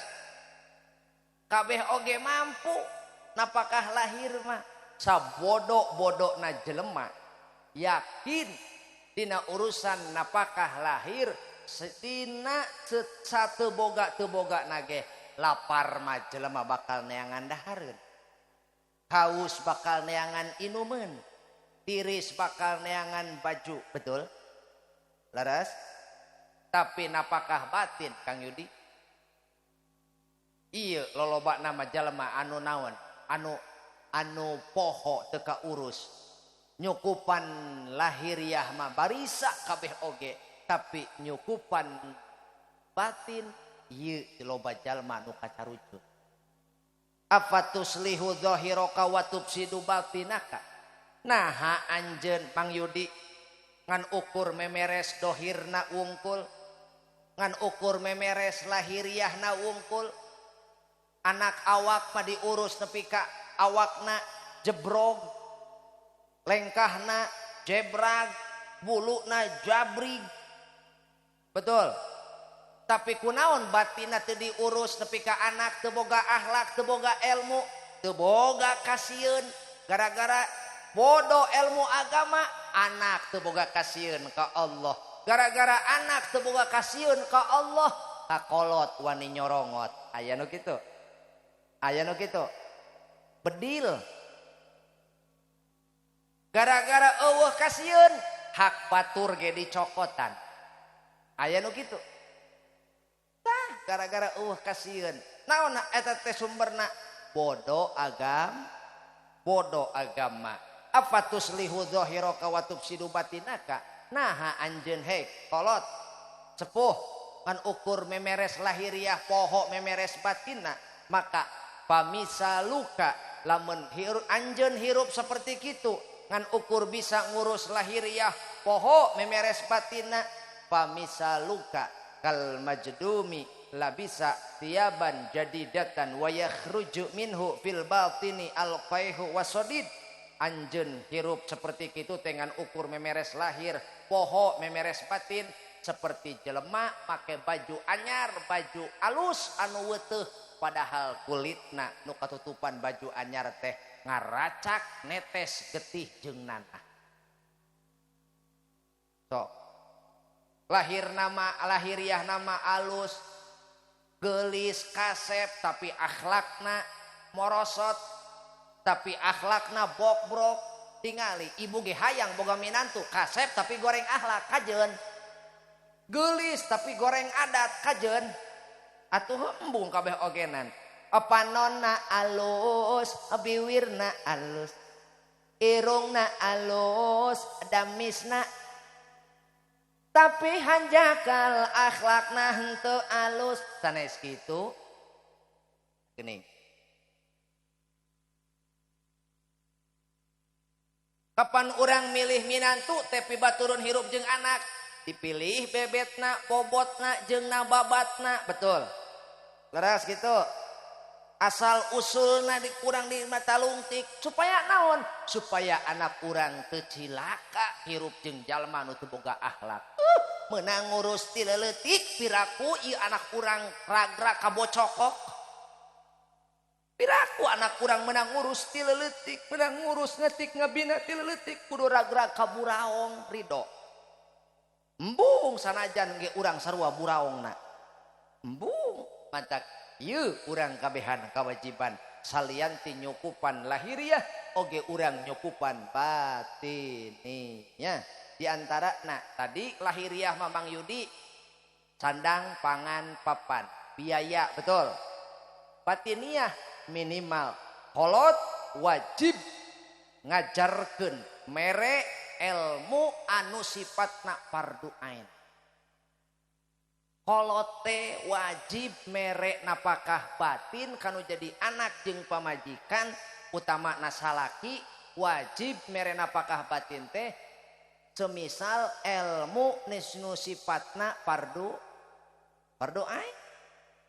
kabeh oge mampu napakah lahir mah sabodo-bodona jelema yakin dina urusan napakah lahir dina satu boga teu boga nage lapar mah jelema bakal neangan dahareun, haus bakal neangan inumeun, tiris bakal neangan baju, betul? Leres? Tapi napakah batin Kang Yudi? Iya loloba nama jelema anu naon anu poho teu kaurus nyukupan lahiriah mah barisa kabeh oge tapi nyukupan batin ieu loba jalma nu kacarucut. Afatuslihu zahiraka wa tufsidu batinaka. Naha anjeun Mang Yudi ngan ukur memeres dohirna wungkul, ngan ukur memeres lahiriahna wungkul, anak awak mah diurus nepi ka awakna jebrog, lengkahna jebrag, buluna jabrig. Betul. Tapi kunaon batinna teu diurus nepi ka anak teu boga akhlak, teu boga ilmu, teu boga kasieun. Gara-gara bodoh ilmu agama, anak teu boga kasieun ka Allah. Gara-gara anak teu boga kasieun ka Allah, kakolot wani nyorongot. Aya nu kitu. Aya nu kitu. Bedil. Gara-gara eueuh kasieun, hak batur ge dicokotan. Aya nu kitu. Tah, gara-gara eueuh kasieun. Naon eta teh sumberna? Bodoh agama, bodoh agama. Afatuslihu zahiraka wa tufsidu batinaka. Naha anjeun hek kolot sepuh ngan ukur memeres lahiriah poho memeres batinna, maka pamisaluka lamun anjeun hirup seperti kitu ngan ukur bisa ngurus lahiriah poho memeres batinna, pamisaluka kal majdumi labisa tiaban jadidatan wa yakhruju minhu fil batini alqaihu wasodid. Anjeun hirup seperti kitu dengan ukur memeres lahir poho memeres batin, seperti jelema pakai baju anyar, baju alus anu weteuh, padahal kulitna nu katutupan baju anyar teh ngaracak netes getih jeung nanah. So, lahir nama lahiriah nama alus gelis kasep tapi akhlakna morosot, tapi akhlakna bokbrok. Tingali ibu ge hayang boga minantu kasep tapi goreng akhlak kajeun, gelis tapi goreng adat kajeun, atuh embung kabeh ogenan. Panonna alus, biwirna alus, irungna alus, damisna tapi hanjakal akhlakna henteu alus. Sanes kitu geuning. Kapan urang milih minantu tepi baturun hirup jeung anak, dipilih bebetna, bobotna, jeung nababatna, betul? Leres gitu. Asal usulna dikurang di mata lungtik supaya naon? Supaya anak urang teu cilaka hirup jeung jalma nu teu boga akhlak. Meunang ngurus ti leutik piraku ieu anak urang ragra kabocokok. Piraku anak urang meunang ngurus ti leutik, meunang ngurus ngetik ngabina ti leutik kudu ragra kaburaong ridho. Embung sanajan ge urang sarua buraongna. Embung mantak ieu urang kabehan kewajiban salian ti nyukupan lahiriah oge urang nyukupan batininya. Di antara nah tadi lahiriah Mamang Yudi sandang pangan papan biaya betul. Batiniah minimal kolot wajib ngajarkeun mere ilmu anu sifatna fardu ain. Kolote wajib mere napakah batin kanu jadi anak jeung pamajikan utama nasalaki wajib mere napakah batin teh semisal ilmu nisnu sifatna fardu ain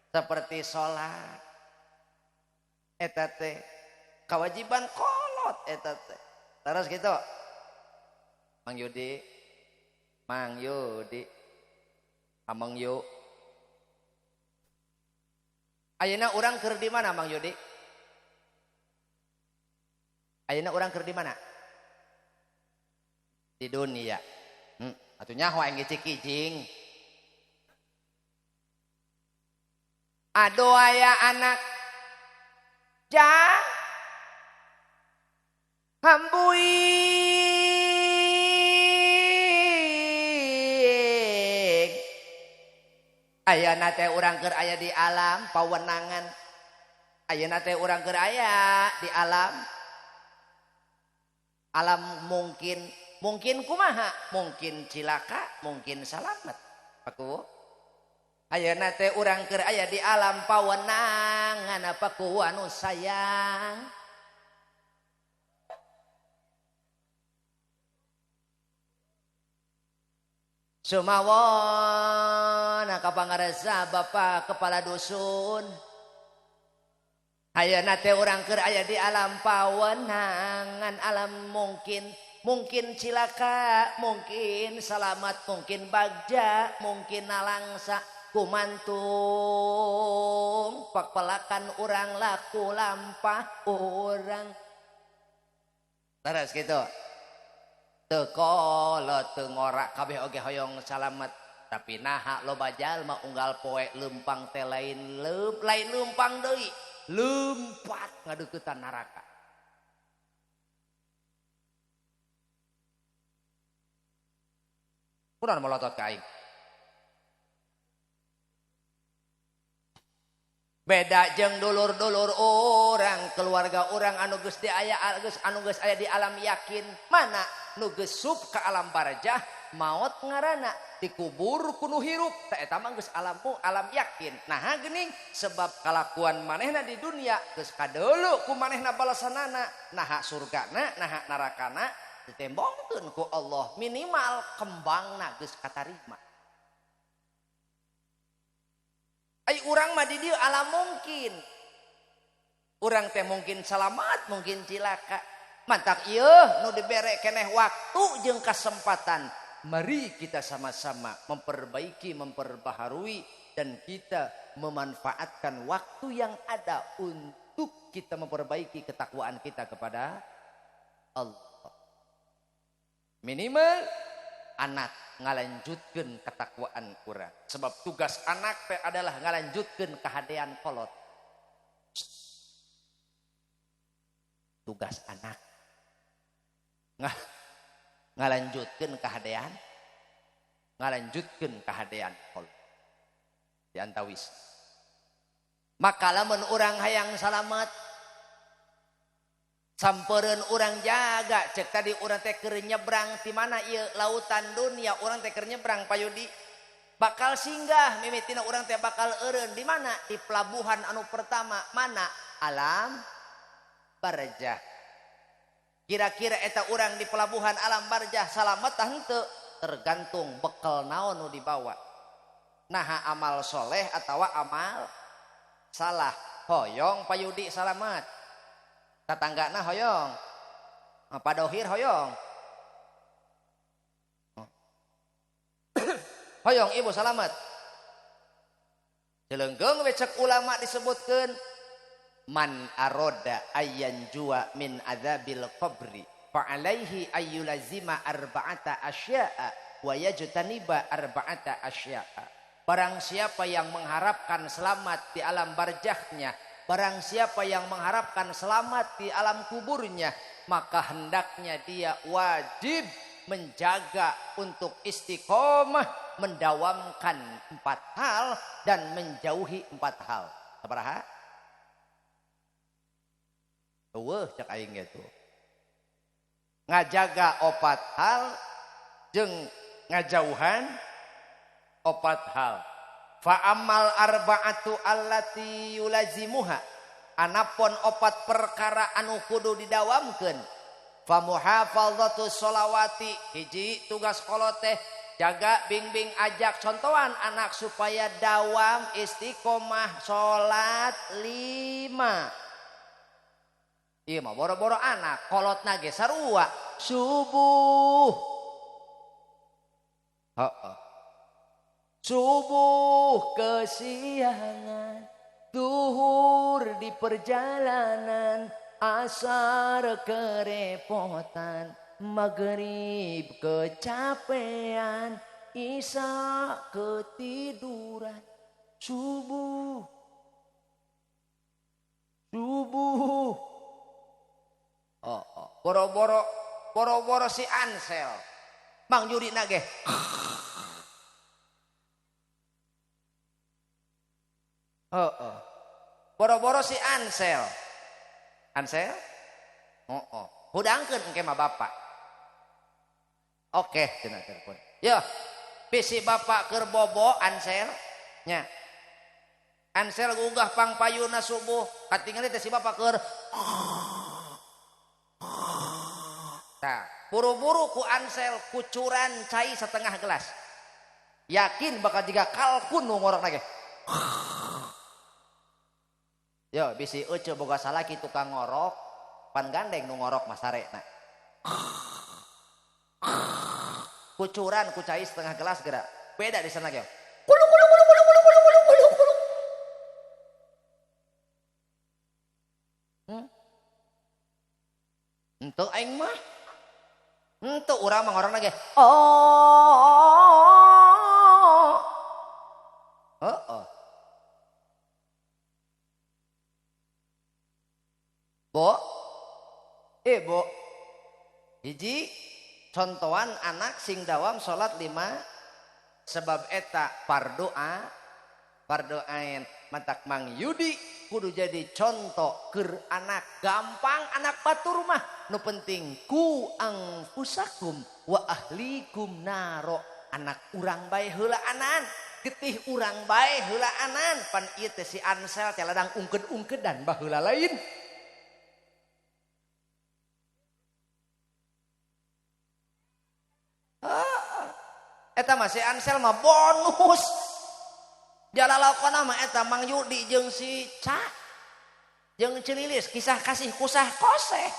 seperti salat eta teh kewajiban kolot eta teh. Terus gitu Mang Yudi Amang Yu. Ayeuna urang keur di mana Mang Yudi? Ayeuna urang keur di mana? Di dunia. Atuh nyaho aing ge cikijing. Aduh aya anak jang hambuing ayeuna teh urang keur aya di alam pawenangan. Ayeuna teh urang keur aya di alam. Alam mungkin kumaha? Mungkin cilaka, mungkin salamet. Paku. Ayeuna teh urang keur aya di alam pawenangan apa ku anu sayang. Sumawon kapangaresa bapak kepala dusun. Ayeuna teh urang keur aya di alam pawenangan, alam mungkin cilaka, mungkin salamat, mungkin bagja, mungkin nalangsa kumantung pakpelakan urang laku lampah urang. Terus gitu. Teu kolot teu ngorak kabeh oge hoyong salamet tapi naha loba jalma unggal poe leumpang teh lain leumpang deui leumpat ngadeuketan neraka. Kunaon molotot ka aing? Beda jeung dulur-dulur urang, keluarga urang anu geus di aya anu geus aya di alam yakin, mana nu geus sup ka alam barjah maot ngaranna dikubur ku nu hirup teh eta mah geus alam yakin. Naha geuning sebab kalakuan manehna di dunia geus kadeuleu ku manehna balasanana, naha surgana naha narakana ditembongkeun ku Allah, minimal kembangna geus katarima. Ai urang mah di dieu alam mungkin. Urang teh mungkin selamat, mungkin cilaka. Mantak ieu nu dibere keneh waktu jeung kesempatan. Mari kita sama-sama memperbaiki, memperbaharui dan kita memanfaatkan waktu yang ada untuk kita memperbaiki ketakwaan kita kepada Allah. Minimal anak ngalanjutkeun ketakwaan urang. Sebab tugas anak teh adalah ngalanjutkeun kahadean kolot. Tugas anak ngalanjutkeun kahadean, kolot. Di antawis. Maka lamun urang hayang salamet sampereun urang jaga cek tadi urang teh keur nyebrang ti mana ieu lautan dunia urang teh keur nyebrang Payudi bakal singgah mimitina urang teh bakal eureun di mana di pelabuhan anu pertama mana alam barjah. Kira-kira eta urang di pelabuhan alam barjah salamet tah henteu tergantung bekal naon nu dibawa. Naha amal soleh atawa amal salah. Hoyong Pak Yudi salamat. Tatanggana hoyong. Pak Dohir hoyong. Hoyong ibu salamat. Jelenggeung we cek ulama disebutkeun man aroda ayyan jua min adzabil qabri fa alaihi ayyulazima arba'ata asya'a wa yajtaniba arba'ata asya'a. Barang siapa yang mengharapkan selamat di alam barzakhnya, barang siapa yang mengharapkan selamat di alam kuburnya, maka hendaknya dia wajib menjaga untuk istiqomah, mendawamkan 4 hal dan menjauhi 4 hal. Sabaraha? Eueuh cek aing ge tuh. Ngajaga 4 hal jeung ngajauhan 4 hal. Fa amal arba'atu allati yulazimuha. Anapun 4 perkara anu kudu didawamkeun. Fa muhafazatu sholawati, hiji tugas kolot teh jaga bimbing ajak contohan anak supaya dawam istiqomah salat 5. Ieu mah boro-boro anak kolotna ge sarua subuh. Heeh. Subuh kesiangan, duhur di perjalanan, asar kerepotan, maghrib kecapean, isya ketiduran, subuh, subuh. Oh, oh. Boro-boro, boro-boro si Ansel, Mang Yudi nage. Oh, oh. Boro-boro si Ansel. Ansel? Oh, oh. Hudangkeun engke mah bapak. Oke, cenah telepon. Yo, bisi bapak keur bobo Ansel nya. Ansel gugah pangpayuna subuh, katingali teh si bapak keur. Tah, buru-buru ku Ansel kucuran cai setengah gelas. Yakin bakal jiga kalkun nu ngorok lagi. Yo, bisi euceu boga salaki tukang ngorok, pan gandeng nu ngorok mah sarena. Kucuran ku cai setengah gelas geura. Beda di sana ge. Kulu kulu kulu kulu kulu kulu kulu kulu kulu. Henteu aing mah. Henteu urang mah ngorokna ge. Oh. Heeh. Bo, bo, hiji contohan anak sing dawam sholat 5 sebab eta pardoa, pardoain matak Mang Yudi kudu jadi contoh keur anak gampang anak batur mah nu penting ku angfusakum wa ahlikum naro anak urang bae heula anan getih urang bae heula anan pan ieu teh si Ansel teh ladang ungkeud-ungkeudan baheula lain. Eta mah si Ansel mah bonus. Jalalakona mah eta Mang Yudi jeung si Ca jeung Cililis kisah kasih kusah koseh.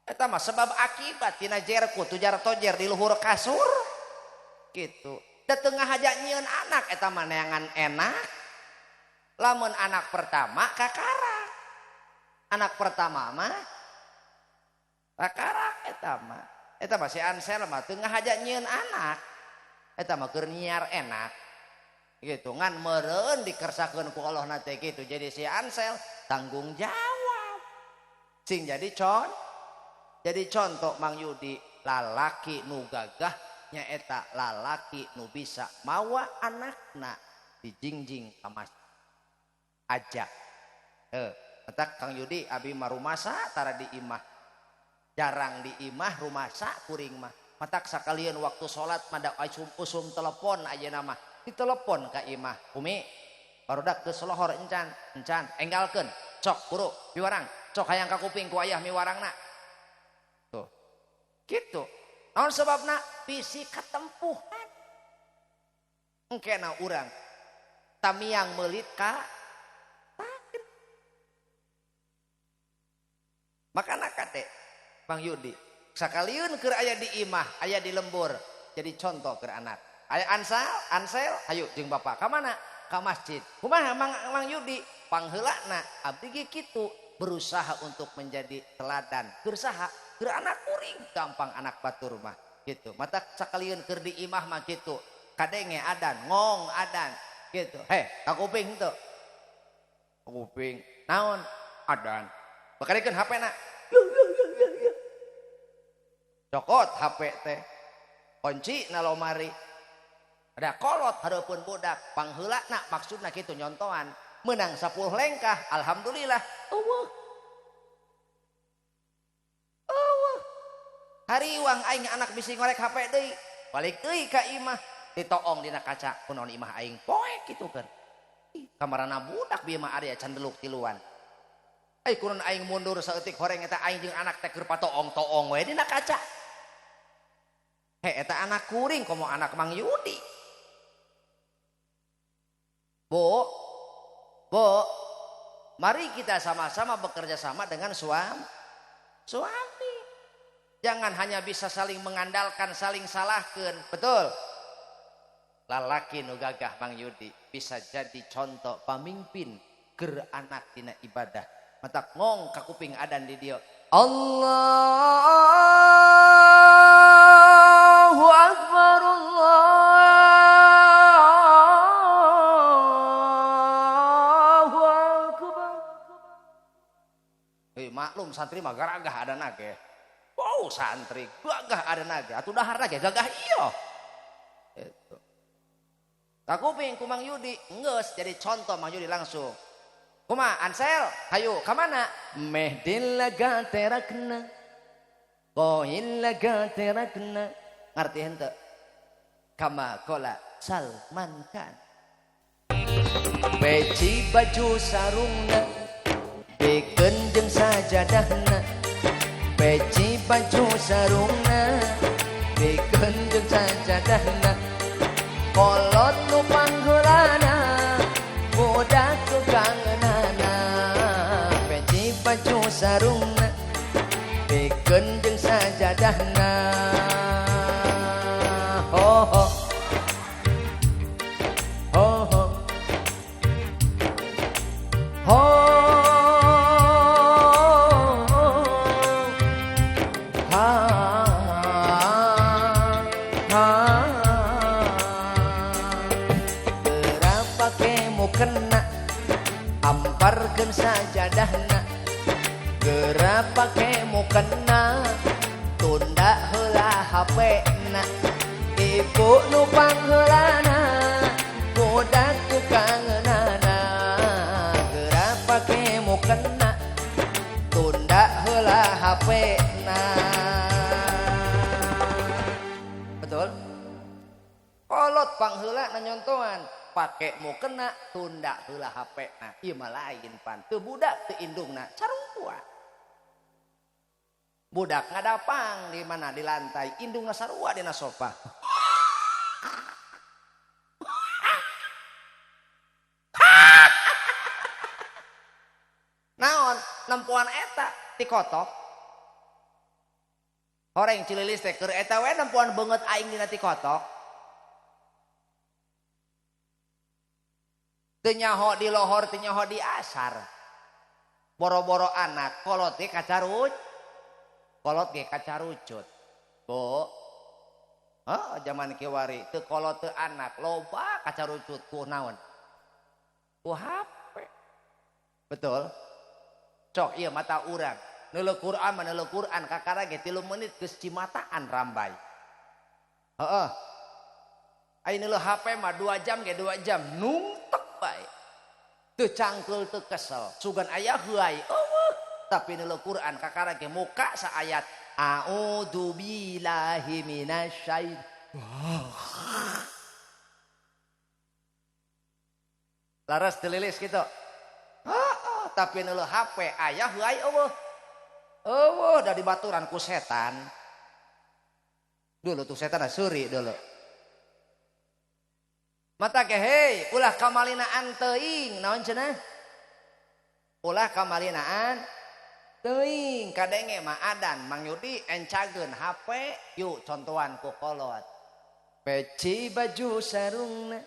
Eta mah sebab akibat tina jerku tujar tojer di luhur kasur gitu. Da teu ngahaja nyieun anak eta mah neangan enak. Lamun anak pertama kakarak. Anak pertama mah kakarak eta mah. Eta mah si Ansel mah teu ngahaja nyieun anak. Eta mah keur nyiar enak. Gitu ngan meureun dikersakeun ku Allah na teh kitu. Jadi si Ansel tanggung jawab. Sing jadi jadi contoh Mang Yudi lalaki nu gagah nyaeta lalaki nu bisa mawa anakna dijingjing ka masjid. Ajak. Eta Kang Yudi abi mah rumasa tara di imah. Jarang di imah rumasa kuring mah. Matak sakalian waktu salat mada usum telepon ayeuna mah. Ditelepon ka imah. Umi barudak geus lohor encan, encan enggalkeun. Cok buru miwarang, cok hayang ka kuping ku ayah miwarangna. Tuh. Gitu. Naon sebabna? Bisi katempuhan. Engkena urang tamiang meulit ka Kade Bang Yudi sakaliun keur aya di imah aya di lembur jadi contoh keur anak. Aya Ansel, Ansel hayu jeung bapak ka mana? Ka masjid. Kumaha Mang Yudi? Pangheulana abdi ge kitu berusaha untuk menjadi teladan. Keur saha? Keur anak kuring, gampang anak batur mah gitu. Mata sakaliun keur di imah mah kitu. Kadenge adan, ngong adan gitu. Heh, ka kuping teu. Kuping. Naon? Adan. Bakarikeun HP-na. Cokot HP teh. Kunci na lomari. Ada kolot hareupeun budak, pangheulana maksudna kitu nyontohan. Menang 10 lengkah, alhamdulillah. Eueuh. Eueuh. Hariwang aing anak bisi ngorek HP deui. Balik deui ka imah, ditoong dina kaca, kunaon imah aing poek kitu kan. Kamarana budak bieu mah area can deluk tiluan. Ai kunaon aing mundur saeutik horeng eta aing jeung anak teh keur patoong-toong we dina kaca. He eta anak kuring komo anak Mang Yudi. Bu, Bu, mari kita sama-sama bekerja sama dengan suami. Jangan hanya bisa saling mengandalkan, saling salahkan. Betul. Lalaki nu gagah Mang Yudi bisa jadi contoh pamimpin keur anak dina ibadah. Matak ngong ka kuping adan di dieu. Allahu Akbar, Allahu Akbar. Hei, maklum santri mah garagah ada nage. Wow, santri gagah ada nage. Atuh dahar nage gagah iya. Itu. Kakuping ku Mang Yudi geus jadi contoh Mang Yudi langsung. Kuma Ansel, hayu ka mana? Meh dilaga terakna. Qoil laga terakna. Ngarti henteu? Kama qala Salman Khan. Peci baju sarungna, bikeun jeung sajadahna. Peci baju sarungna, bikeun jeung sajadahna. Kolot nu pangheulana, budak nu kangeunana. Peci baju sarungna, bikeun jeung sajadahna. Ho ho. Ho ho. Ho. Ha ha. Berapa kemu kena amparkeun sajadahna. Berapa kemu kena tunda heula HP-na. Ibu nu pangheulana, budak nu kangeunana. Berapa kemu kena tunda heula HP-na. Betul? Kolot pangheulana nyontohan, pake mu kena tunda heula HP-na. Ieu mah lain pan, teu budak teu indungna, sarua. Budak ngadapang di mana di lantai, indungna sarua dina sofa. Naon nempuan eta tikotok. Horeng cililis teh keur eta we nempuan beungeut aing dina tikotok. Teu nyaho di lohor, teu nyaho di asar. Boro-boro anak kolot ge kacaruc. Kolot ge kacarucut. Bu. Heuh, zaman kiwari teu kolot teu anak loba kacarucut ku naon? Ku HP. Betul? Cok ieu mata urang. Neuleuh Quran mah neuleuh Quran kakara ge 3 menit geus cimataan rambai. Heeh. Ai neuleuh HP mah 2 jam ge 2 jam nungtek bae. Teu cangkeul teu kesel, sugan aya heuay eueuh. Tapi neuleuh Quran kakara ge muka saayat a'udzu billahi minasyaitonir. Laras dililis kitu. Heeh, tapi neuleuh HP aya heuay eueuh. Eueuh da dibaturan ku setan. Dulu tuh setan seuri dulu. Mata ke hei, ulah kamalinaan teuing, naon cenah? Ulah kamalinaan Teuing kadenge mah adan Mang Yudi encageun HP yuk contohan ku kolot. Peci baju sarungna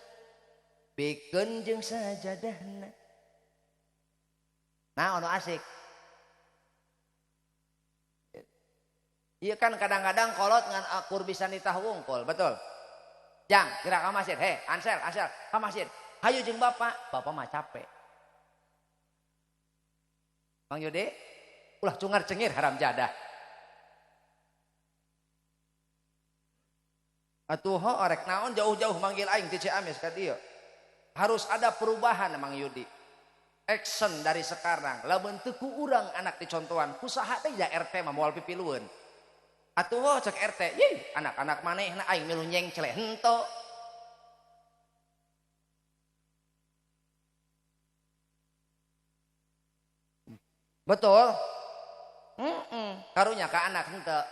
bikeun jeung sajadahna. Nah ono asik. Iya kan kadang-kadang kolot ngan akur bisa nitah wungkul, betul. Jang, gerak ka masjid. Hei, Ansel, Ansel, ka masjid. Hayu jeung bapak, bapak mah capek. Mang Yudi, ulah cungar cengir haram jadah. Atuh ho orek naon jauh-jauh manggil aing ti Ciamis ka dieu. Harus ada perubahan Mang Yudi. Action dari sekarang. Lamun teu ku urang anak dicontohan, ku saha teh ja RT mah moal pipilueun. Atuh ho cek RT, yih anak-anak manehna aing milu nyengcle henteu. Betul? Karunya ka anak henteu.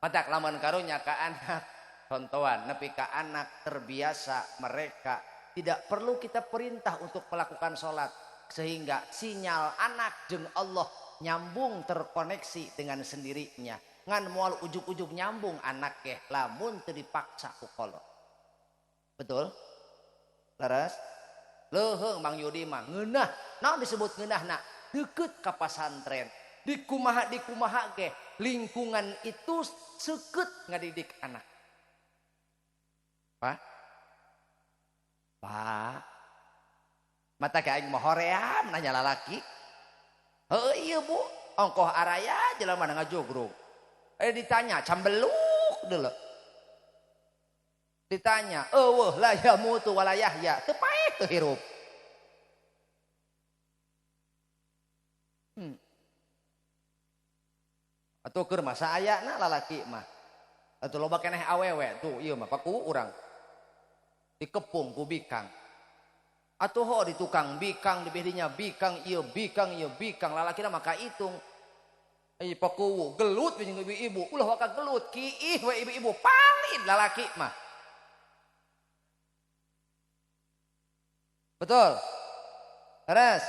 Matak lamun karunya ka anak contohan nepi ka anak terbiasa mereka tidak perlu kita perintah untuk melakukan sholat sehingga sinyal anak jeung Allah nyambung terkoneksi dengan sendirinya. Ngan moal ujug-ujug nyambung anak ge lamun teu dipaksa ku kolot. Betul? Leres? Leuheung Mang Yudi mah ngeunah. Naon disebut ngeunahna? Deket ka pasantren. Dikumaha-dikumaha ge lingkungan itu seukeut ngadidik anak. Pak? Pak. Mata ka aing mah hoream nanya lalaki. Heuh ieu Bu, ongkoh araya jelema ngajogrog. Ditanya cambeluk deuleu. Ditanya, eueuh la yamutu wala yahya, teu paeh teu hirup. Atuh keur masa ayana lalaki mah. Atuh loba keneh awewe tuh ieu mah paku urang. Dikepung ku bikang. Atuh ho di tukang bikang di dinya bikang ieu bikang ieu bikang lalakina maka hitung. Ai pakuwu gelut jeung ibu-ibu, ulah waka gelut kiih we ibu-ibu palid lalaki mah. Betul? Terus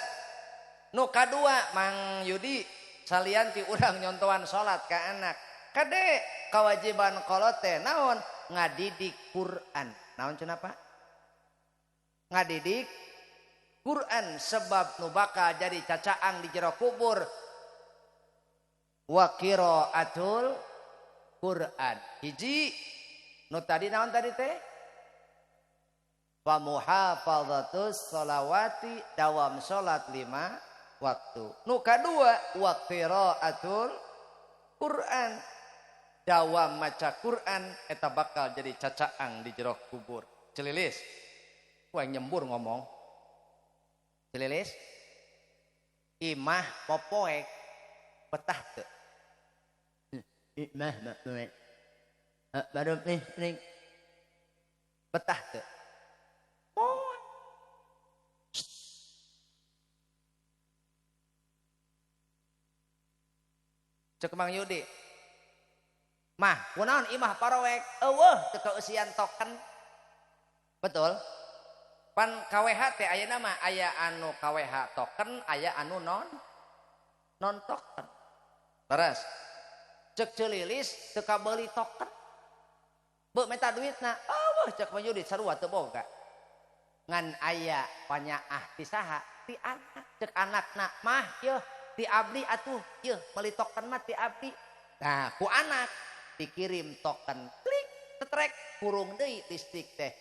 nu kadua Mang Yudi salian ti urang nyontohan salat ka anak. Kade kewajiban kolot teh naon? Ngadidik Quran. Naon cenah Pak? Ngadidik Quran sebab nu bakal jadi cacaang di jero kubur. Wa qiraatul Quran. Hiji nu tadi naon tadi teh? Fa muhafazatus sholawati dawam salat 5 waktu. Nu kadua wa qiraatul Quran. Dawam maca Quran eta bakal jadi cacaang di jero kubur. Celilis. Wah nyembur ngomong. Celilis. Imah popoek betah teu. Imah popoek. Baru listrik. Betah teu. Poek. Cek Mang Yudi. Mah, kunaon imah paroek? Eueuh teu kaeusian token. Betul? Pan KWH teh ayeuna mah aya anu KWH token, aya anu non token. Leres. Cek Celilis teu kabeuli token. Beuh menta duitna. Eueuh cek Mang Yudi sarua teu boga. Ngan aya panyaah ti saha? Ti anak. Cek anakna, mah yeuh ti abdi atuh yeuh meuli token mah ti abdi. Nah, ku anak dikirim token, klik, tetrek, kurung deui listrik teh.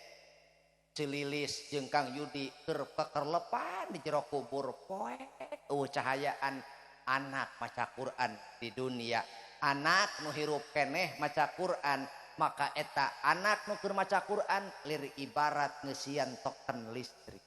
Celilis jeung Kang Yudi keur kekerlepan di jero kubur poek eueuh cahayaan anak maca Quran di dunia. Anak nu hirup keneh maca Quran, maka eta anak nu keur maca Quran lir ibarat ngeusian token listrik.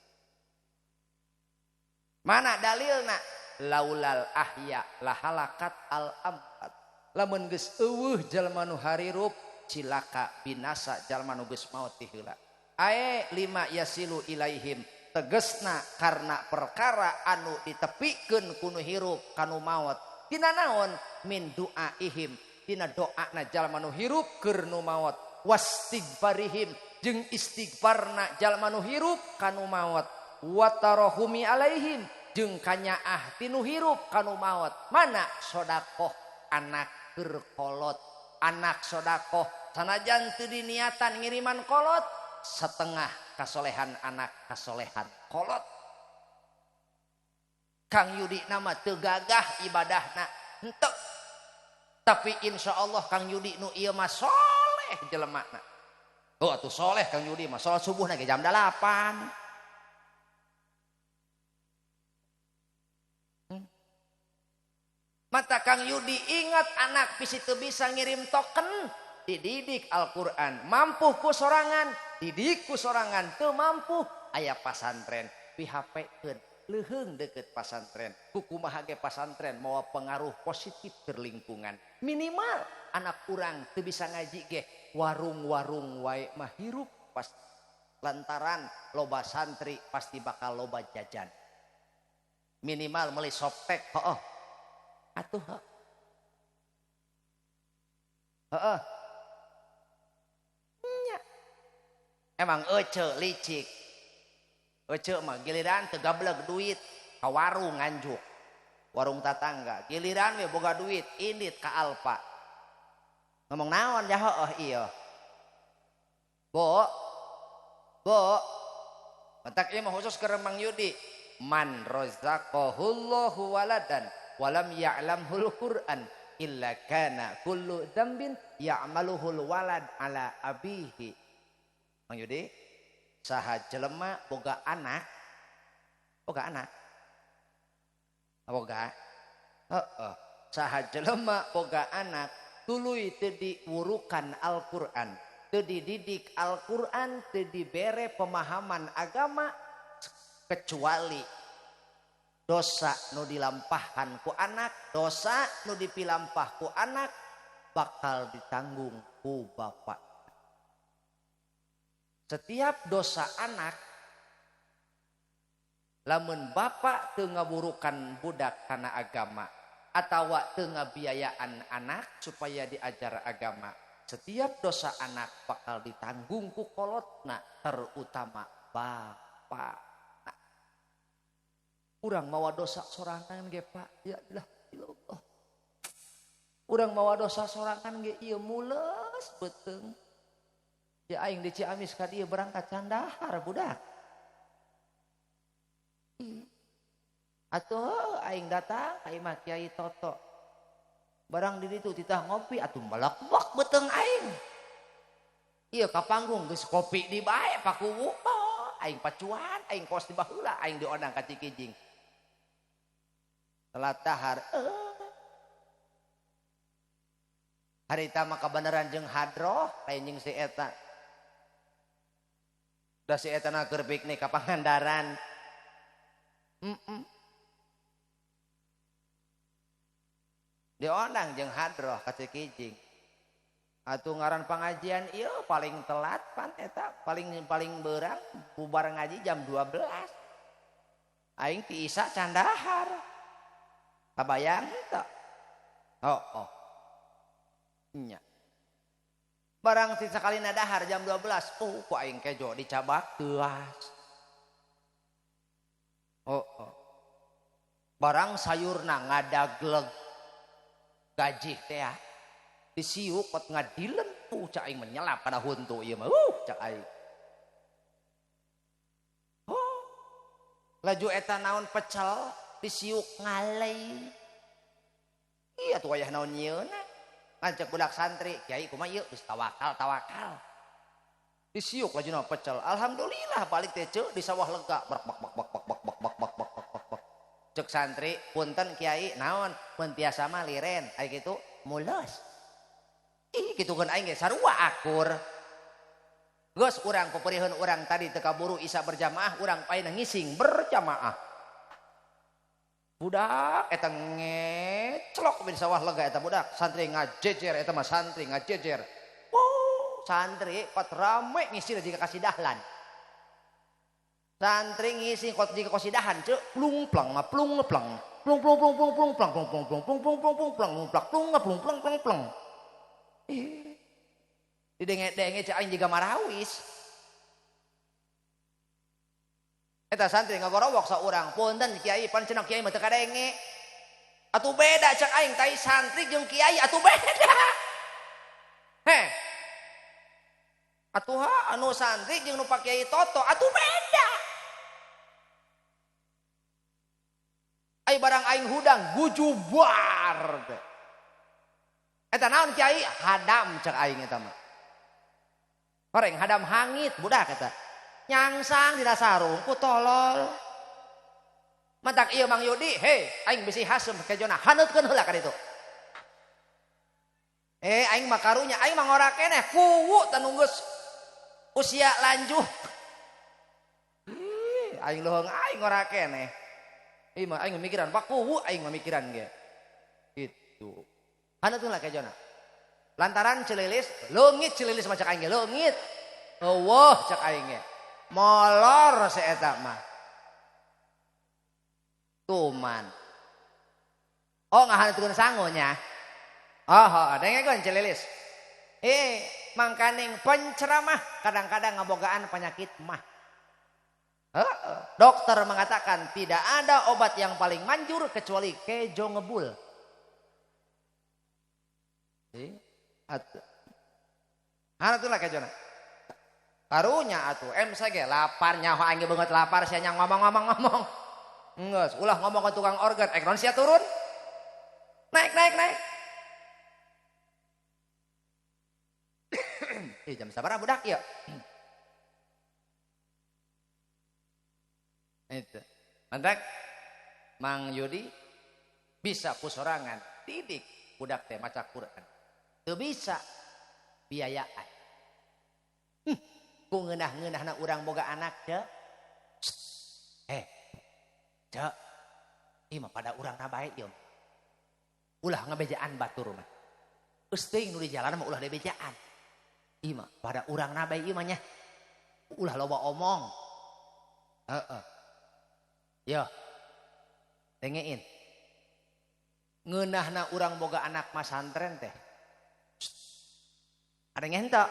Mana dalilna? Laulal ahya lahalakat al ampat. Lamun geus eueuh jalma nu harirup cilaka binasa jalma nu geus maot ti heula. Ae lima yasilu ilaihim tegesna karena perkara anu ditepikeun ku nu hirup kanu maot. Dina naon? Min duaihim, dina doana jalma nu hirup keur nu maot. Wastighfarihim jeung istighfarna jalma nu hirup kanu maot. Wa tarahumi alaihim jeung kanyaah tinu hirup kanu maot. Mana sodakoh anak keur kolot, anak sodakoh sanajan teu diniatan ngiriman kolot, setengah kasolehan anak kasolehan kolot. Kang Yudi nama teu gagah ibadahna henteu, tapi insya Allah Kang Yudi nu ieu mah soleh jelemana. Oh atuh soleh Kang Yudi mah salat subuh na ge jam 8. Mata Kang Yudi ingat anak bisi teu bisa ngirim token, dididik Al-Qur'an, mampu ku sorangan, didik ku sorangan, teu mampu aya pasantren, PHP-keun. Leuheung deket pasantren, kukumaha ge pasantren mawa pengaruh positif ke lingkungan. Minimal anak urang teu bisa ngaji ge warung-warung wae mah hirup pas lantaran loba santri pasti bakal loba jajan. Minimal meuli softtek heuh. Atuh heuh. Heuh. Nya. Emang ece licik. Ece mah giliran teu gableg duit ka warung nganjuk. Warung tatangga, giliran we boga duit indit ka Alfa. Ngomong naon ya heuh ieu. Bo. Bo. Matak ieu mah khusus keur Mang Yudi. Man razaqahullahu waladan walam ya'lamhul Qur'an illa kana kullu dzambin ya'maluhul walad ala abihi. Mang Yudi, saha jelema boga anak, boga anak, boga, heeh, saha jelema boga anak, tuluy teu diwurukan Al-Qur'an, teu dididik Al-Qur'an, teu dibere pemahaman agama, kecuali dosa nu dilampahkan ku anak, dosa nu dipilampah ku anak bakal ditanggung ku bapak. Setiap dosa anak, lamun bapak teu ngaburukan budak kana agama atawa teu ngabiayaan anak supaya diajar agama, setiap dosa anak bakal ditanggung ku kolotna, terutama bapak. Urang mawa dosa sorangan ge Pak, ya lah Allah. Urang mawa dosa sorangan ge ieu mules beuteung. Ya aing di Ciamis ka dieu berangkat candahar budak. Atuh aing datang ka imah Kiai Toto. Barang di ditu titah ngopi atuh melekbek beuteung aing. Ieu ka panggung geus kopi di bae pakuwu. Oh, aing pacuan, aing kos di baheula, aing diondang ka Cikijing. Telat dahar. Harita mah kabeneran jeung hadroh lain jeung si eta. Da si eta na keur piknik ka Pangandaran. Diondang jeung hadroh ka Cikijing. Atuh ngaran pengajian ieu paling telat pan eta, paling beurang bubar ngaji jam 12. Aing ti Isa candahar. Kabayang teu? Oh, oh. Nya. Barang si sakalina dahar jam 12, oh ku aing kejo dicabak teuas. Oh, oh. Barang sayurna ngadagleg gajih teh ya. Disiuk kot ngadilen cak aing menyelap kana huntu ieu mah. Cak aing. Oh. Laju eta naon pecel disiuk ngalei. Iya tuh wayah naon nyieuna. Ngajak budak santri, kiai kumaha ieu geus tawakal tawakal. Disiuk lajuna pecel. Alhamdulillah balik teh ceu di sawah lega. Bak bak bak bak bak bak bak bak bak bak bak. Cek santri, punten kiai naon? Mun tiasa mah liren, aya kitu mules. Ih kitu keun aing ge sarua akur. Geus urang peperiheun urang tadi teu kaburu isa berjamaah, urang paena ngising berjamaah. Budak eta ngecelok di sawah lega eta budak, santri ngajejer eta mah santri ngajejer. Wow, santri kot rame ngisi jika kasih dahlan. Santri ngisi kot jika kasih dahan ceu plung plang plung plang plung plung plung plung plung plang plung plung plung plung plung plung plung plang plung plung plung plung plung plung. Ih. Didenge-denge cek aing jiga marawis. Eta santri ngagorowok saurang, punten kiai pan cenah kiai mah teu kadenge. Atuh beda cek aing tai santri jeung kiai atuh beda. Heh. Atuh ha anu santri jeung nu pak kiai toto atuh beda. Ai barang aing hudang gujubar teh. Eta naon kiai hadam cek aing eta mah. Horeng hadam hangit budak eta. Nyangsang dina sarung ku tolol. Matak ieu Mang Yudi, hei aing bisi hasem kejona haneutkeun heula ka ditu. Aing mah karunya, aing mah ngora keneh kuwu teu nunggus usia lanjut. Aing leuheung aing ngora keneh. Ieu mah aing mikiran pak kuwu aing mah mikiran ge. Gitu. Haneutkeun lah kejona. Lantaran celilis, leungit celilis mah cek aing ge, leungit. Eueuh cek aing ge. Molor si eta mah. Tuman. Oh ngahaneutkeun sangunya. Oh, dengekeun celilis. Mangkaning penceramah kadang-kadang ngabogaan penyakit mah. Dokter mengatakan tidak ada obat yang paling manjur kecuali kejo ngebul. Atuh lah kejona. Karunya atuh MCG lapar nyaho aing beungeut lapar sia nya ngomong-ngomong. Geus ulah ngomong ke tukang organ, naon sia turun. Naik naik naik. Jam sabaraha budak ieu? Itu. Mantak Mang Yudi bisa kusorangan didik budak teh maca Quran. Teu bisa biayaan. Ku ngeunah-ngeunahna urang boga anak teh. Cek. Ieu mah pada urangna bae ieu. Ulah ngabejaan batur mah. Geus teuing nu di jalan mah ulah dibejaan. Ieu mah pada urangna bae ieu mah nya. Ulah loba omong. Heeh. Yo. Dengein. Ngeunahna urang boga anak masantren teh. Ada ngento.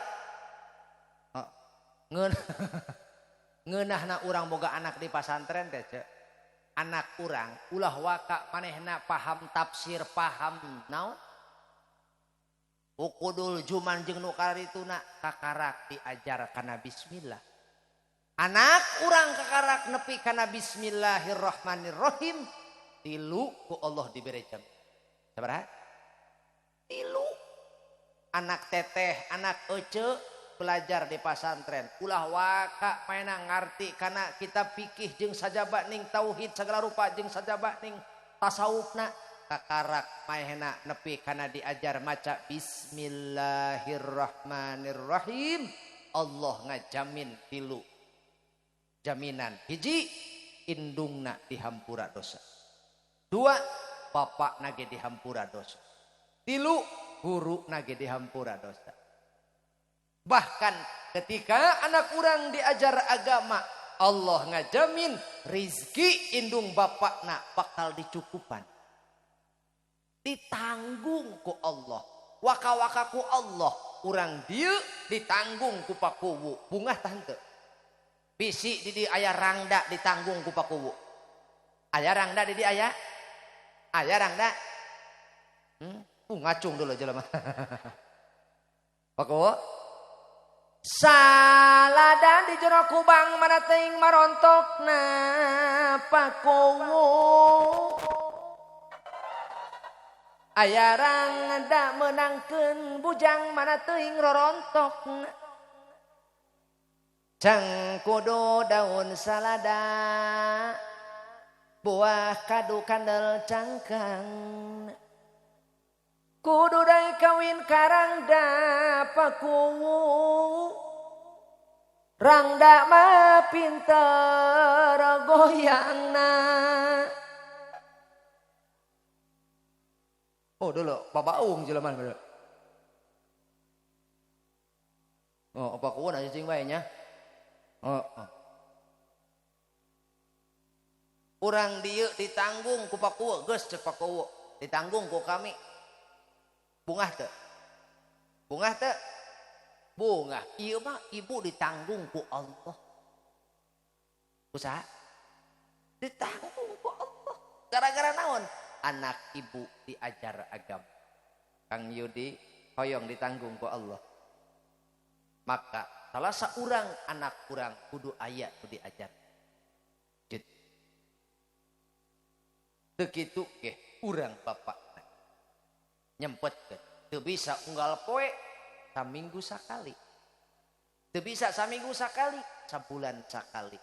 Ngeunahna urang boga anak di pasantren teh cek. Anak urang ulah waka manehna paham tafsir paham naon ukudul juman jeung nu karituna kakarak diajar kana bismillah. Anak urang kakarak nepi kana bismillahirrahmanirrahim tilu ku Allah dibere jam. Sabaraha? Tilu. Anak teteh, anak ece belajar di pasantren ulah waka maena ngarti kana kitab fikih jeung sajaba ning tauhid segala rupa jeung sajaba ning tasawufna kakarak maehna nepi kana diajar maca bismillahirrahmanirrahim. Allah ngajamin tilu jaminan. Hiji, indungna dihampura dosa. Dua, bapakna ge dihampura dosa. Tilu, guruna ge dihampura dosa. Bahkan ketika anak urang diajar agama, Allah ngajamin rizki indung bapakna bakal dicukupan. Ditanggung ku Allah. Waka-waka ku Allah. Urang dieu ditanggung ku pakuwu. Bungah tante. Bisi di dieu aya rangda ditanggung ku pakuwu. Aya rangda di dieu aya? Aya rangda? Ngacung dulu jelema. Pakuwu? Saladan di jero kubang mana teuing marontokna pakuwu. Aya rangda meunangkeun bujang mana teuing rorontokna. Cang kudu daun salada buah kadu kandel cangkang. Kudu dai kawin karangda pakuwu. Rangda mah pinter goyangna. Oh dulu babaung jelema dulu. Oh apa kuwu na cicing bae nya. Oh, oh. Urang dieu ditanggung ku pakuwu, geus cek pakuwu, ditanggung ku kami. Bungah teu? Bungah teu? Bungah. Ieu mah ibu ditanggung ku Allah. Ku saha? Ditanggung ku Allah. Gara-gara naon? Anak ibu diajar agama. Kang Yudi hoyong ditanggung ku Allah. Maka salah seorang anak kurang kudu aya kudu diajar. Teu kitu ge urang bapak nyempetkeun. Teu bisa unggal poe saminggu sakali. Teu bisa saminggu sakali, sabulan sakali.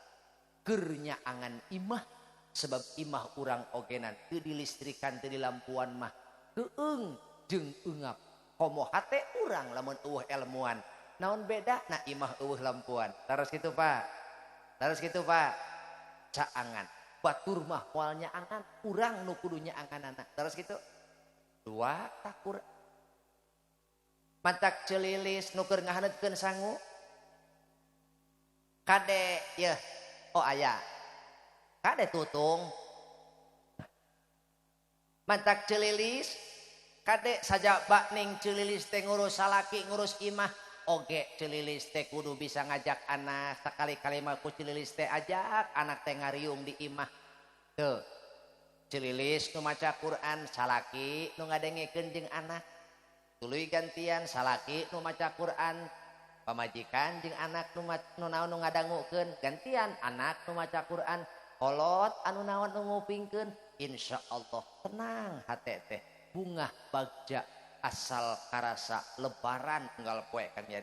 Keur nyaangan imah sebab imah urang ogenan teu dilistrikan teu dilampuan mah keueung jeung eungap. Komo hate urang lamun eueuh elmuan. Naon beda na imah eueuh lampuan. Terus kitu Pak. Terus kitu Pak. Caangan. Batur mah moal nyaangan, urang nu kudu nyaanganana. Terus kitu. Dua takur. Mantak celilis nu keur ngahaneutkeun sangu. Kade yeuh. Oh aya. Kade tutung. Mantak celilis kade sajaba ning celilis teh ngurus salaki ngurus imah. Oge celilis teh kudu bisa ngajak anak sekali-kali mah ku celilis teh ajak anak teh ngariung di imah. Tuh. Celilis nu maca Quran salaki nu ngadengekeun jeung anak. Tuluy gantian salaki nu maca Quran pamajikan jeung anak nu naon nu ngadangukeun gantian anak nu maca Quran kolot anu naon nu ngupingkeun insyaallah tenang hate teh bungah bagja asal karasa lebaran unggal poe kan ya.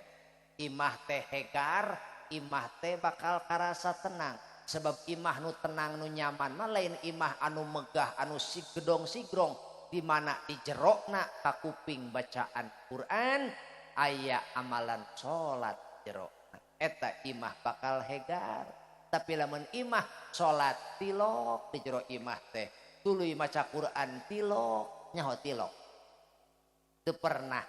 Imah teh hegar, imah teh bakal karasa tenang. Sebab imah nu tenang nu nyaman mah lain imah anu megah anu sigedong sigrong di mana di jerokna kakuping bacaan Quran aya amalan salat jerokna. Eta imah bakal hegar. Tapi lamun imah salat tilok di jero imah teh tuluy maca Quran tilok nyaho tilok. Teu pernah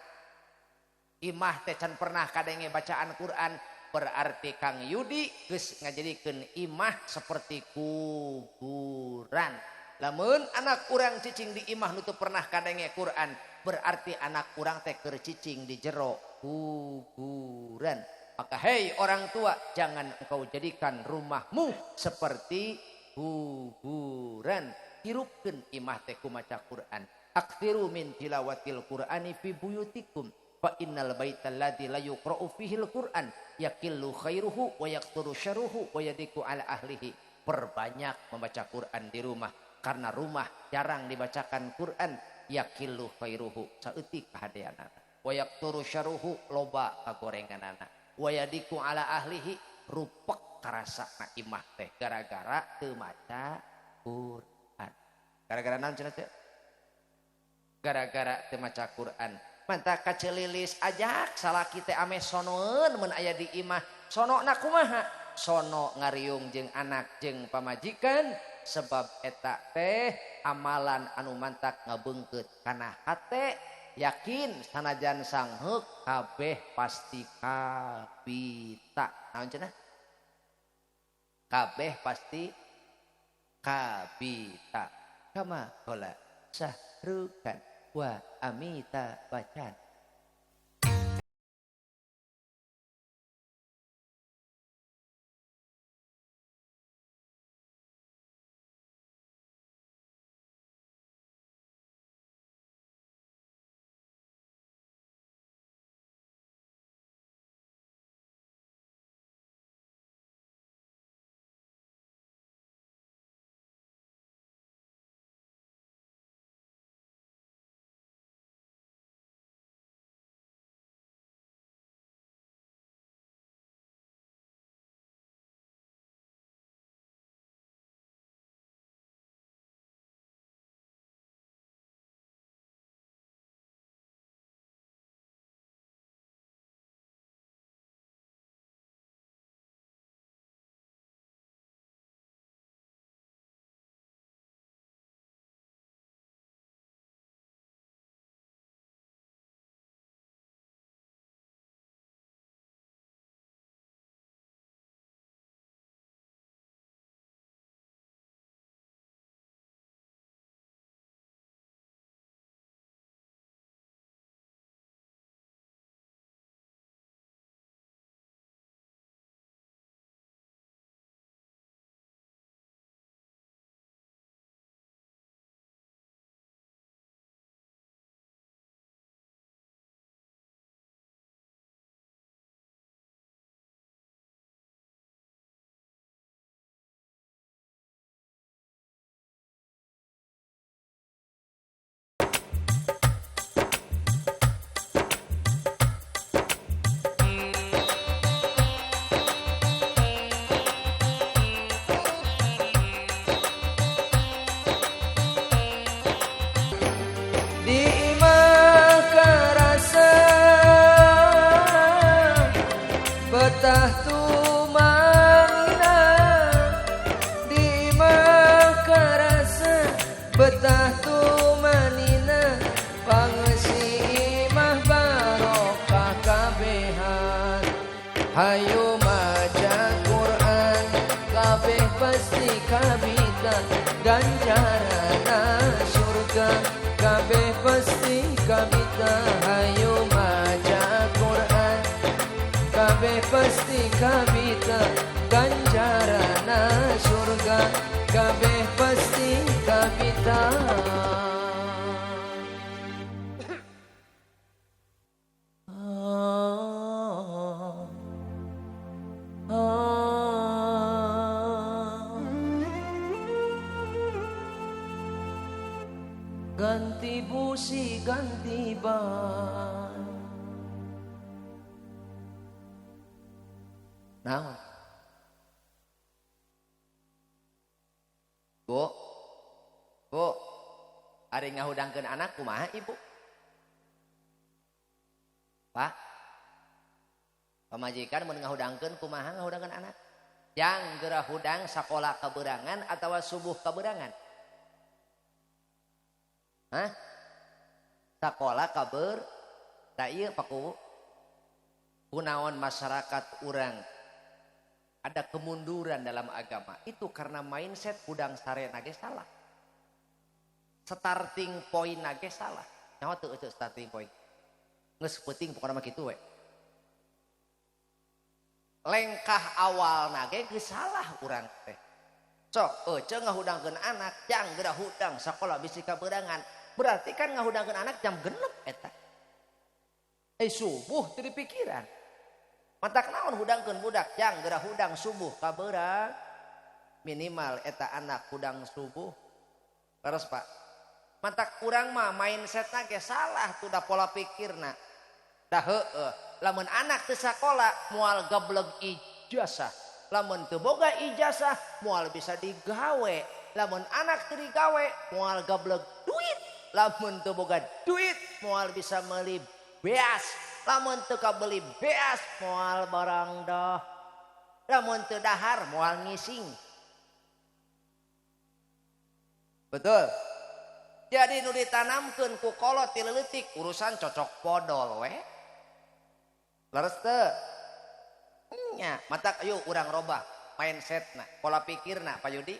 imah teh can pernah kadenge bacaan Quran berarti Kang Yudi geus ngajadikeun imah seperti kuburan. Lamun anak urang cicing di imah nu teu pernah kadenge Quran berarti anak urang teh keur cicing di jero kuburan. Maka hei orang tua, jangan engkau jadikan rumahmu seperti kuburan. Hirupkeun imah teh ku maca Quran. Aktsiru min tilawatil Qur'ani fi buyutikum fa innal baital ladzi la yuqra'u fihil Qur'an yakillu khairuhu wa yaqturu syarruhu wa yadiku ala ahlihi. Perbanyak membaca Quran di rumah karena rumah jarang dibacakan Quran, yakillu khairuhu saeutik kahadeanana, wa yaqturu syarruhu loba kagorenganana, wa yadiku ala ahlihi rupek karasana imah teh gara-gara teu maca Quran. Gara-gara naon cenah teh? Gara-gara teu maca Quran. Mantap kacelilis ajak salaki teh ame sonoeun mun aya di imah. Sonona kumaha? Sono ngariung jeung anak jeung pamajikan sebab eta teh amalan anu mantak ngabeungkeut kana hate yakin sanajan sangheuk kabeh pasti kabita. Naon cenah? Kabeh pasti kabita. Kama qala sahrukan wa amita bacan. Hayu maca Quran kabeh pasti kabita ganjarana surga kabeh pasti kabita. Hayu maca Quran kabeh pasti kabita ganjarana surga kabeh pasti kabita. Ganti busi ganti ban. Naon? Bu, bu, ari ngahudangkeun anak kumaha ibu? Pak, pamajikan mun ngahudangkeun kumaha ngahudangkeun anak? Jang geura hudang sakola kaberangan atawa subuh kaberangan? Hah? Sakola kaber tak ieu Pak Kuwu. Kunaon masyarakat urang ada kemunduran dalam agama itu karena mindset hudang sarena ge salah. Starting point ge salah. Nyaho teu eueuh starting point. Geus peuting pokona mah kitu we. Lengkah awalna ge geus salah urang teh. Sok eueuh ngahudangkeun anak jang geura hudang sakola bisi kaberangan. Berarti kan ngahudangkeun anak jam 6 eta. Subuh teu dipikiran. Matak naon hudangkeun budak jang geura hudang subuh kabeurang. Minimal eta anak hudang subuh. Terus Pak. Matak urang mah mindsetna ge salah tuh da pola pikirna. Da heueuh, lamun anak teu sakola moal gableg ijazah. Lamun teu boga ijazah moal bisa digawe. Lamun anak teu digawe moal gableg duit. Lamun teu boga duit moal bisa meuli beas. Lamun teu kabeli beas moal barang dah. Lamun teu dahar moal ngising. Betul. Jadi nu ditanamkeun ku kolot ti leutik urusan cocok podol we. Leres teu? Nya, matak ayo urang robah mindsetna, pola pikirna Pak Yudi.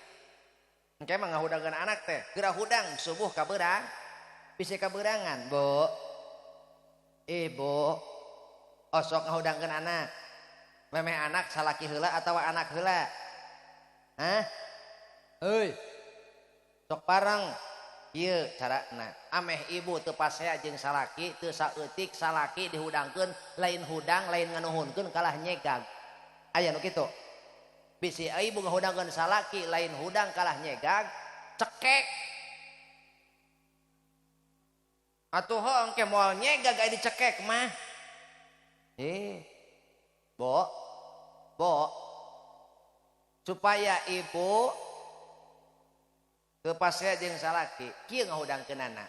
Engke mah ngahudangkeun anak teh, geura hudang subuh kabeurang, bisi kaberangan, Bu. Ibu, osok ngahudangkeun anak. Memeh anak salaki heula atawa anak heula? Hah? Heuy. Sok pareng ieu carana. Ameh ibu teu pasea jeung salaki, teu saeutik salaki dihudangkeun, lain hudang lain nganuhunkeun kalah nyegag. Aya nu kitu. Bisi ibu ngahudangkeun salaki lain hudang kalah nyegag, cekek. Atuh heuh engke moal nyegag aya dicekek mah. Bo, bo, supaya ibu teu pasea jeung salaki, kieu ngahudangkeunana.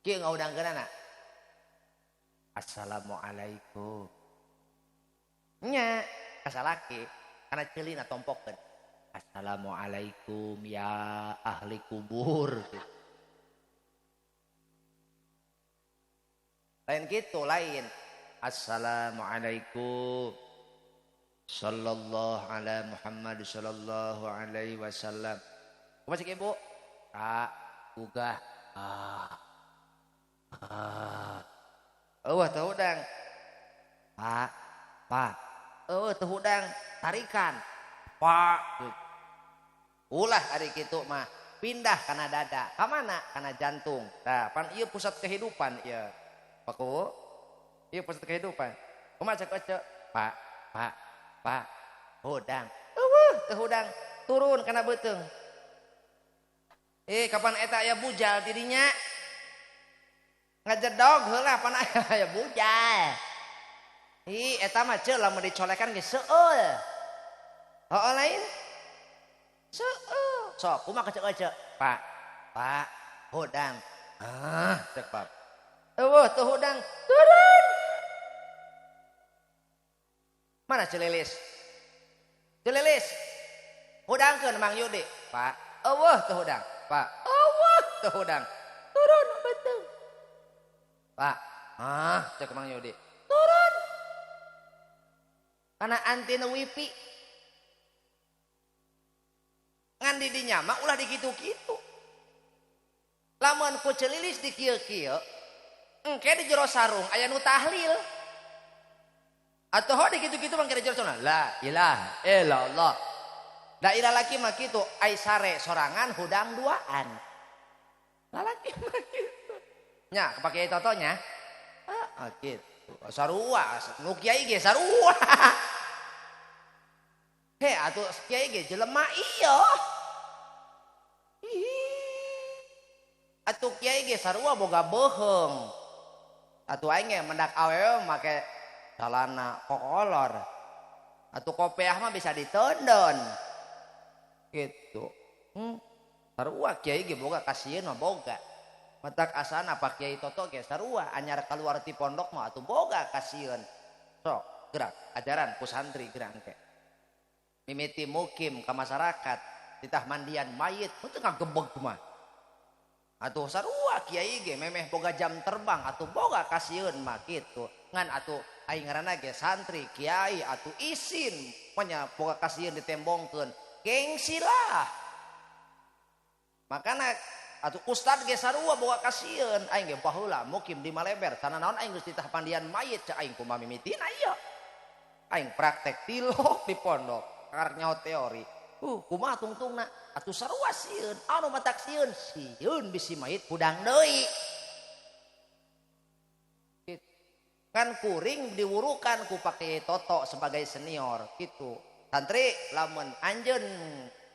Kieu ngahudangkeunana. Assalamualaikum. Nya, ka salaki kana ceulina tompokeun. Assalamualaikum ya ahli kubur. Lain gitu, lain. Assalamualaikum. Sallallahu ala Muhammad sallallahu alaihi wasallam. Kumaha cek ibu? Ka gugah. Ah. Ah. Eueuh teu hudang. Pak, pak. Eueuh teu hudang, tarikan. Pak. Ulah ari kitu mah pindah kana dada. Ka mana? Kana jantung. Tah, pan ieu pusat kehidupan ieu. Pak Kuwu. Ieu pusat kehidupan. Kumaha cek ece? Pak, pak, pak. Hudang. Eueuh teu hudang, turun kana beuteung. Kapan eta aya bujal ti dinya? Ngajedog heula pan aya bujal. Ih, eta mah ceu lamun dicolekan geus seueul. Heuh lain? Seueul. Sok kumaha cek ece? Pak, pak, hudang. Ah, cek pak. Eueuh teu hudang, turun. Mana Celilis? Celilis. Hudangkeun Mang Yudi. Pak, eueuh teu hudang. Pak, eueuh teu hudang. Turun. Pak, ah cek Mang Yudi. Turun. Karena antena wifi. Ngan di dinya mah ulah dikitu-kitu. Lamun ku celilis di kieu-kieu, engke di jero sarung aya nu tahlil. Atuh ho dikitu-kitu mangke di jero sarung. La ilaha illallah. Da ira laki mah kitu, ai sare sorangan hudang duaan. Lalaki mah kitu. Nya kepake totonya. Ah, kitu. Sarua, nu kiai ge sarua. He atuh kiai ge jelema ieu. Atuh kiai ge sarua boga beuheung. Atuh aing ge mendak awewe make calana kokolor. Atuh kopeah mah bisa ditondon. Gitu. Sarua kiai ge boga kasieun mah boga. Matak asana Pak Kiai Toto ge sarua anyar keluar ti pondok mah atuh boga kasieun. Sok gerak ajaran ku santri gerak engke. Mimiti mukim ka masyarakat titah mandian mayit teu ngagebeg mah. Atuh sarua kiai ge memeh boga jam terbang atuh boga kasieun mah kitu. Ngan atuh aing ngaranna ge santri kiai atuh isin nya boga kasieun ditembongkeun. Gengsi lah. Makana atuh ustad ge sarua boga kasieun aing ge baheula mukim di Maleber tanah naon aing geus titah pandian mayit cek aing kumaha mimitina ieu. Aing praktek tilok di pondok karek nyaho teori. Kumaha tungtungna atuh sarua sieun anu matak sieun sieun bisi mayit hudang deui. Kan kuring diwurukan ku Pak Toto sebagai senior gitu. Santri lamun anjeun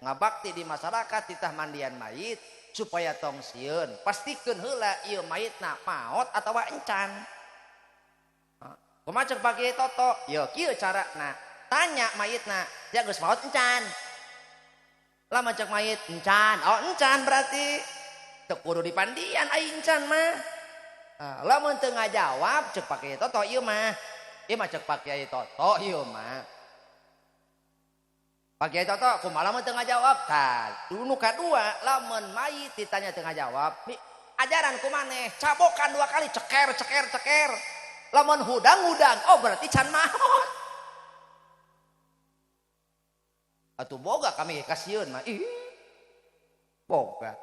ngabakti di masyarakat titah mandian mayit supaya tong sieun pastikeun heula ieu mayitna maot atawa encan. Kumaha cek Pak Toto? Yo kieu carana. Tanya mayitna, ya geus maot encan. Lama cek mayit encan. Oh encan berarti teu kudu dipandian ai encan mah. Lamun teu ngajawab cek Pak Kiai Toto ieu mah. Ieu mah cek Pak Kiai Toto ieu mah. Pak Kiai Toto kumaha lamun teu ngajawab? Tah, nu kadua lamun mayit ditanya teu ngajawab, ajaran ku maneh cabokan dua kali ceker ceker ceker. Lamun hudang-hudang, oh berarti can maot. Atuh boga kami kasieun mah. Ih. Boga.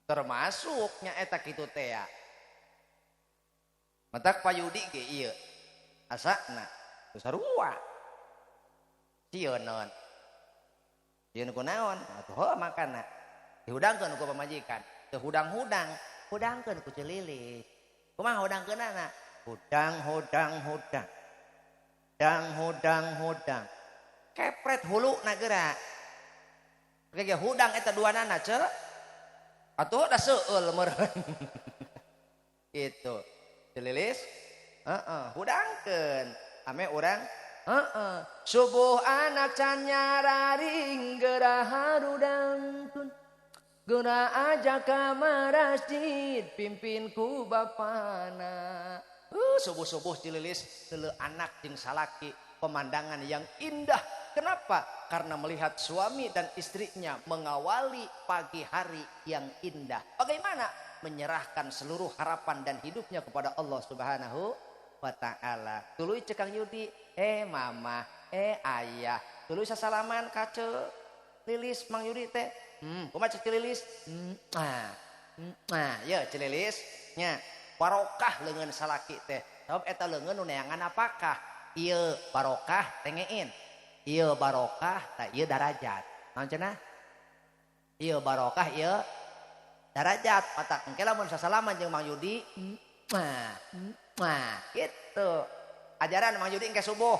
Termasuk nya eta kitu teh ya. Matak Pak Yudi ge ieu. Asana sarua. Sieun naon? Sieun ku naon? Atuh heuh makana. Dihudangkeun ku pamajikan. Teu hudang-hudang, hudangkeun ku celilis. Kumaha hudangkeunana? Hudang hudang hudang. Dang hudang hudang. Kepret huluna geura. Ge hudang eta duanana ce. Atuh da seueul meureun. Gitu. Celilis? Heeh, hudangkeun. Ame urang heeh. Subuh anak can nyararing geura harudangkeun. Geura ajak ka masjid pimpin ku bapana. Subuh-subuh cililis tele anak jeung salaki pemandangan yang indah. Kenapa? Karena melihat suami dan istrinya mengawali pagi hari yang indah. Bagaimana? Menyerahkan seluruh harapan dan hidupnya kepada Allah Subhanahu wa ta'ala. Tuluy cek Kang Yudi, mama, ayah. Tuluy sasalaman ka Celilis Mang Yudi teh. Kumaha cek Celilis? Nah, ya Celilis nya. Barokah leungeun salaki teh. Sabab eta leungeun nu neangan apakah? Ieu barokah tengein. Ieu barokah tah ieu darajat. Naon cenah? Ieu barokah ieu darajat. Matak engke lamun sasalaman jeung Mang Yudi, nah, gitu. Ajaran Mang Yudi engke subuh.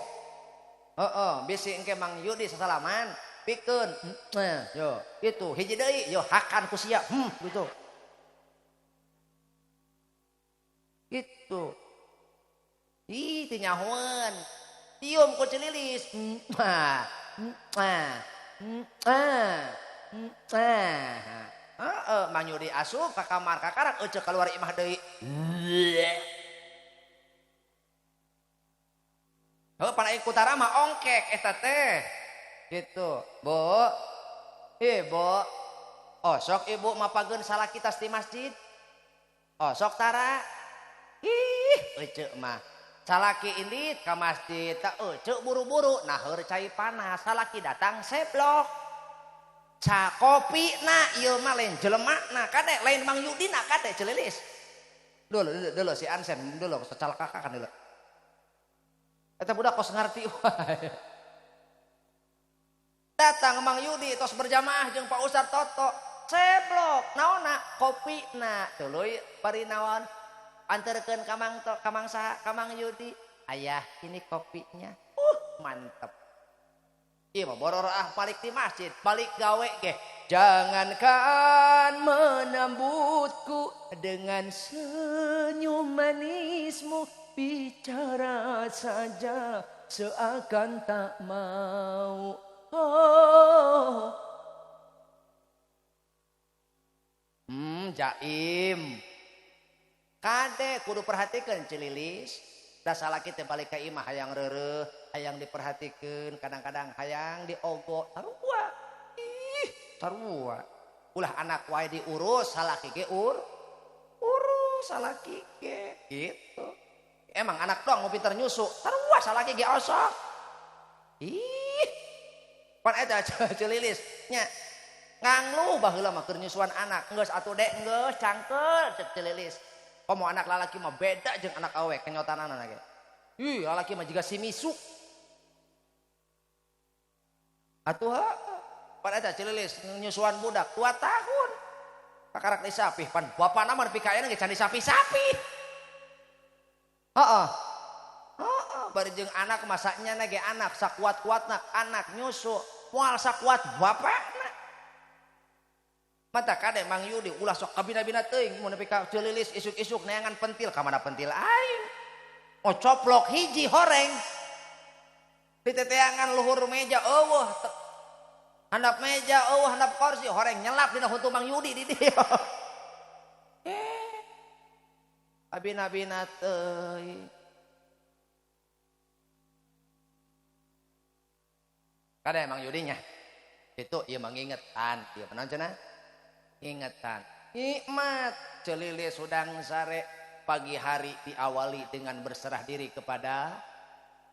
Heeh, bisi engke Mang Yudi sasalaman, pikeun. Yo, itu hiji deui, yo hakan ku sia. Gitu. Gitu. Ih, teu nyahoeun. Tium ku celilis. Heeh, Mang Yudi asup ka kamar kakarak euceu kaluar imah deui. Heuh, pan aing kutara mah ongkek eta teh. Gitu. Bu. Bu. Oh, sok ibu mapageun salaki tas di masjid. Oh sok tara. Ih, ece mah. Salaki indit ka masjid teh ece buru-buru naheur cai panas, salaki datang seblok. Ca kopi na ieu mah lain jelema na kade lain Mang Yudi na kade Celilis. Dulu dulu si Ansen dulu secalaka kan dulu. Eta budak kos ngarti wae. Datang Mang Yudi tos berjamaah jeung Pak Ustad Toto. Seblok naonna kopi na tuluy bari naon anterkeun ka Mang to ka Mang saha ka Mang Yudi. Ayah ini kopinya. Mantep. Ieu mah boror ah balik di masjid, balik gawe ge. Jangankan menambutku dengan senyum manismu, bicara saja seakan tak mau. Oh. Jaim. Kade kudu perhatikan Celilis. Da salaki teh balik ka imah hayang reureuh, hayang diperhatikeun, kadang-kadang hayang diogo. Sarua. Ih, sarua. Ulah anak wae diurus, salaki ge urus salaki ge gitu. Emang anak doang mau pinter nyusu, sarua salaki ge osok. Ih. Pan eta Celilis nya. Nganglu baheula mah keur nyusuan anak, geus atuh dek geus cangkeul cek Celilis. Komo anak lalaki mah beda jeung anak awe kenyotanana ge. Ih, lalaki mah jiga si misu. Atuh pan eta Celilis nyusuan budak 2 tahun. Kakarak disapih pan bapana mah nepi ka ayeuna ge can disapih-sapih. Heeh. Heeh, bari jeung anak masanya na ge anak sakuat-kuatna anak nyusu moal sakuat bapana. Mata kade Mang Yudi ulah sok kabina-bina teuing mun nepi ka Celilis isuk-isuk neangan pentil ka mana pentil aing. Oh coplok hiji horeng. Diteteangan luhur meja eueuh handap meja eueuh handap kursi horeng nyelap dina huntu Mang Yudi di dieu. Kabina-bina teuing. Kade Mang Yudinya. Itu ieu mangingetan, ieu naon cenah? Ingetan nikmat Celilis hudang sare pagi hari diawali dengan berserah diri kepada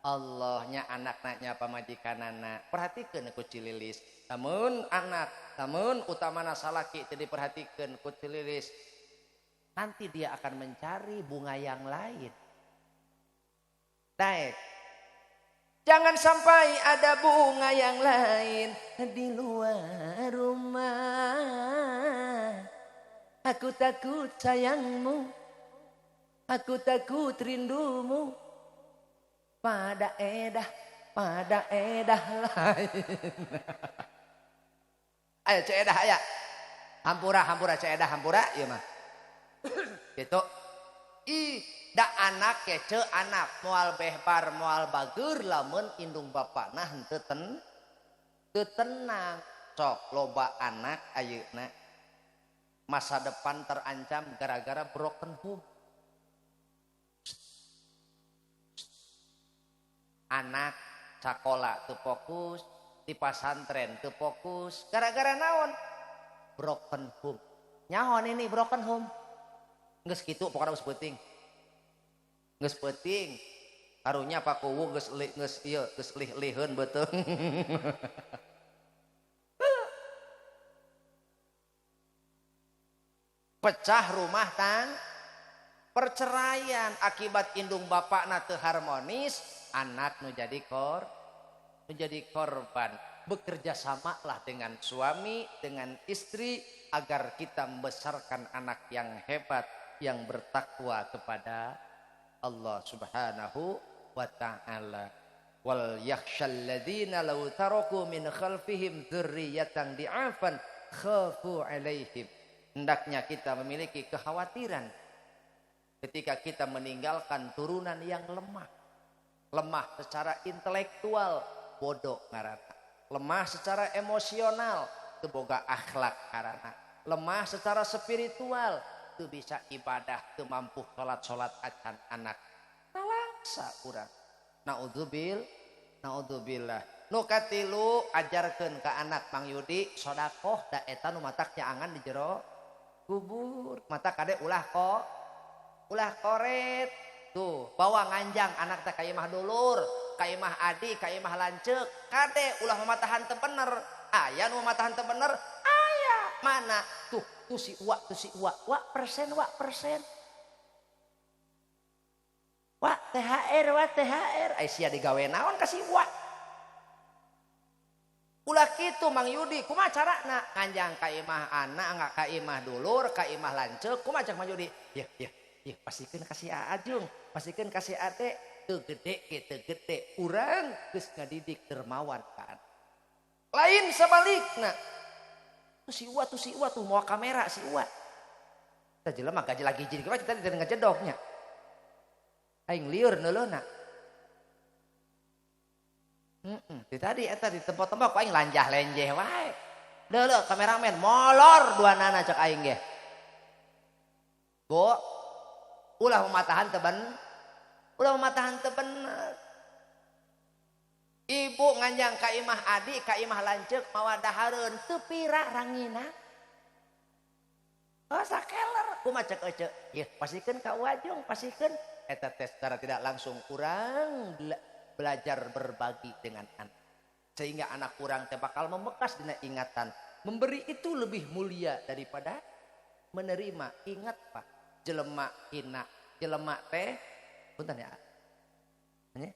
Allahnya anak-anaknya pamajikanana perhatikan ku Celilis namun anak namun utamana salaki teu diperhatikan ku Celilis nanti dia akan mencari bunga yang lain. Daek jangan sampai ada bunga yang lain di luar rumah. Aku takut sayangmu, aku takut rindumu pada edah lain. Ayo Ceu Edah aya. Hampura hampura Ceu Edah hampura ieu mah. Gitu. Ih, da anak ke ceu anak moal behbar moal bager lamun indung bapana henteu teu tenang. Sok loba anak ayeuna masa depan terancam gara-gara broken home. Anak sakola teu fokus, di pasantren teu fokus, gara-gara naon? Broken home. Nyaho ini broken home. Geus kitu pokona geus peuting. Geus peuting. Karunya Pak Kuwu geus geus ieu geus lih-liheun beuteung. Pecah rumah tang, perceraian akibat indung bapakna teu harmonis, anak nu jadi korban. Bekerja samalah dengan suami, dengan istri agar kita membesarkan anak yang hebat, yang bertakwa kepada Allah Subhanahu wa ta'ala. Wal yakhshal ladzina law taraku min khalfihim dzurriyyatan di'afan khafu 'alaihim. Hendaknya kita memiliki kekhawatiran ketika kita meninggalkan turunan yang lemah. Lemah secara intelektual, bodoh ngaranna. Lemah secara emosional, teu boga akhlak ngaranna. Lemah secara spiritual, teu bisa ibadah, teu mampu salat-salat acan anak. Talangsa urang. Naudzubillah. Nu katilu ajarkeun ka anak Mang Yudi sodakoh da eta nu matak nyaangan di jero Kubur. Mata kade ulah kok. Ulah koret. Tuh, bawa nganjang anak teh ka imah dulur, ka imah adi, ka imah lanceuk. Kade ulah mamatahan teu bener. Aya nu mamatahan teu bener? Aya. Mana? Tuh, tuh si uak, tuh si uak. Wak persen, wak persen. Wak THR, wak THR. Ai sia digawe naon ka si uak? Ulah kitu Mang Yudi, kumaha carana? Nganjang ka imah anak, enggak ka imah dulur, ka imah lanceuk, kumaha cek Mang Yudi? Ya, ya, ya, pastikeun ka si Aajung, pastikeun ka si Ade, teu gede ge teu gede, urang geus ngadidik dermawan ka anak. Lain sebalikna. Tuh si Uwa, tuh si Uwa tuh mawa kamera si Uwa. Tah jelema gaji lagi jadi kumaha kita teu ngajedognya. Aing liur neuleuna. Di tadi eta di tempat-tempat aing lanjah lenjeh wae. Deuleu kameramen molor dua nana cek aing ge. Bu, ulah mematahan teu ulah mematahan teu bener. Ibu nganjang ka imah adi, ka imah lanceuk mawa dahareun teu pira rangina. Oh sakeler kumaha cek ece? Yeuh pasikeun ka Uajung, pasikeun eta teh secara tidak langsung kurang belajar berbagi dengan anak. Sehingga anak kurang teh bakal membekas dina ingatan. Memberi itu lebih mulia daripada menerima. Ingat Pak, jelema hina, jelema teh punten ya. Nya?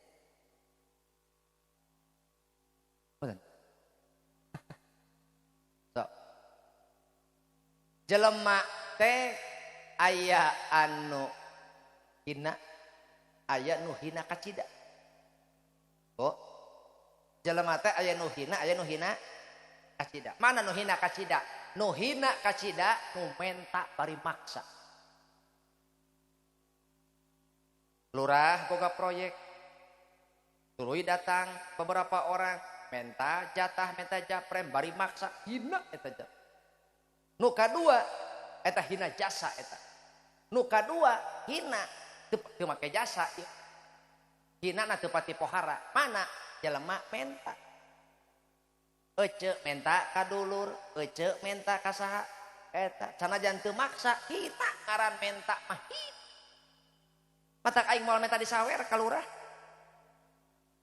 Punten. So. Jelema teh aya anu hina, aya nu hina kacida. Oh, jelema teh aya nu hina, aya nu hina kacida. Mana nu hina kacida? Nu hina kacida nu menta bari maksa. Lurah boga proyek. Tuluy datang beberapa orang menta jatah, menta japrem bari maksa, hina eta jatah. Nu kadua eta hina jasa eta. Nu kadua hina teu make jasa. Hina na teu pati pohara. Mana jelema menta. Ece menta ka dulur, ece menta ka saha eta sanajan teu maksa hina ngaran menta mah hina. Matak aing moal menta disawer ka lurah.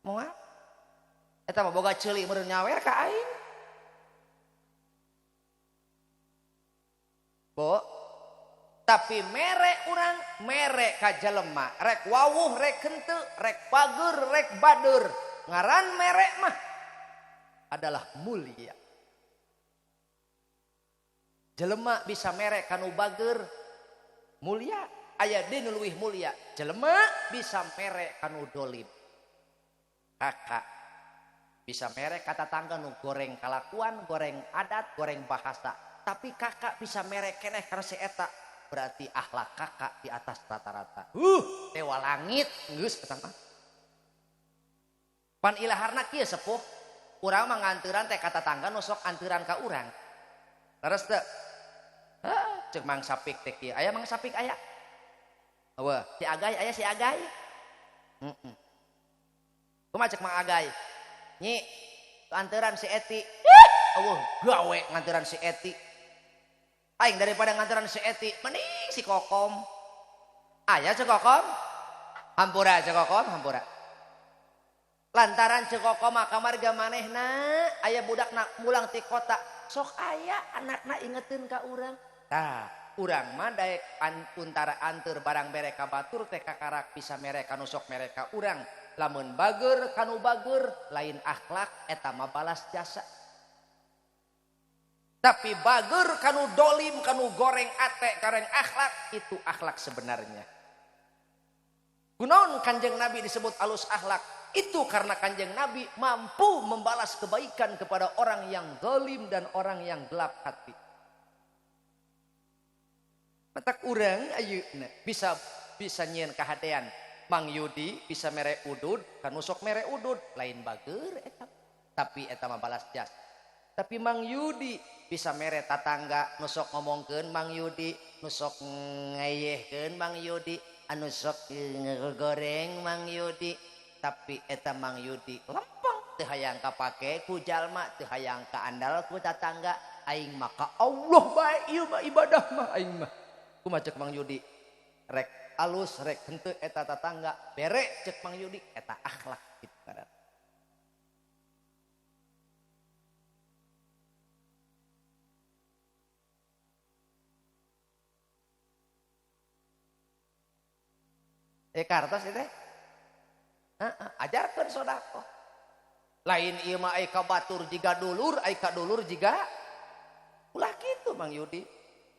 Moal. Eta mah boga ceuli meureun nyawer ka aing. Bo, tapi mere urang mere ka jelema, rek wawuh rek henteu, rek bager rek bader, ngaran mere mah adalah mulia. Jelema bisa mere kanu bager mulia, aya deui nu leuwih mulia. Jelema bisa mere kanu dolim. Kakak bisa mere ka tatangga nu goreng kalakuan, goreng adat, goreng bahasa. Tapi kakak bisa mere keneh karena si eta berarti akhlak kakak di atas rata-rata. Dewa langit geus eta mah. Pan ilaharna kieu sepuh, urang mah nganturan teh ka tatangga nu sok anturan ka urang. Leres teu? Heuh, ceuk Mang Sapik teh kieu. Aya Mang Sapik aya? Eueuh, si Agay aya si Agay? Heeh. Kumaha ceuk Mang Agay? Nyi, anturan si Eti. Eueuh, gawe nganturan si Eti. Aing daripada nganteran si Eti, mending si Kokom. Aya si Kokom? Hampura si Kokom, hampura. Lantaran si Kokom mah kamarga manehna aya budakna mulang ti kota, sok aya anakna ingeteun ka urang. Tah, urang mah daek untara anteur barang bere ka batur teh kakarak bisa mere ka nu sok mere ka urang. Lamun bager kanu bager lain akhlak eta mah balas jasa. Tapi bager kanu dolim, kanu goreng ate, goreng akhlak, itu akhlak sebenarnya. Kunaon Kanjeng Nabi disebut alus akhlak? Itu karena Kanjeng Nabi mampu membalas kebaikan kepada orang yang zalim dan orang yang gelap hati. Matak urang ayeuna bisa nyieun kahadean. Mang Yudi bisa mere udud, kanu sok mere udud, lain bager eta. Tapi eta mah balas jasa. Tapi Mang Yudi bisa mere tatangga nu sok ngomongkeun Mang Yudi, nu sok ngeyehkeun Mang Yudi, anu sok ngegoreng Mang Yudi, tapi eta Mang Yudi lempeng teu hayang kapake ku jalma, teu hayang kaandal ku tatangga, Aing maka Allah bae ieu mah ibadah mah aing mah. Kumaha cek Mang Yudi? Rek alus rek henteu eta tatangga bere cek Mang Yudi eta akhlak kitu ngaranna. Kartos itu ajarkeun sedekah. Lain ieu mah ai ka batur jiga dulur, ai ka dulur jiga ulah kitu Mang Yudi.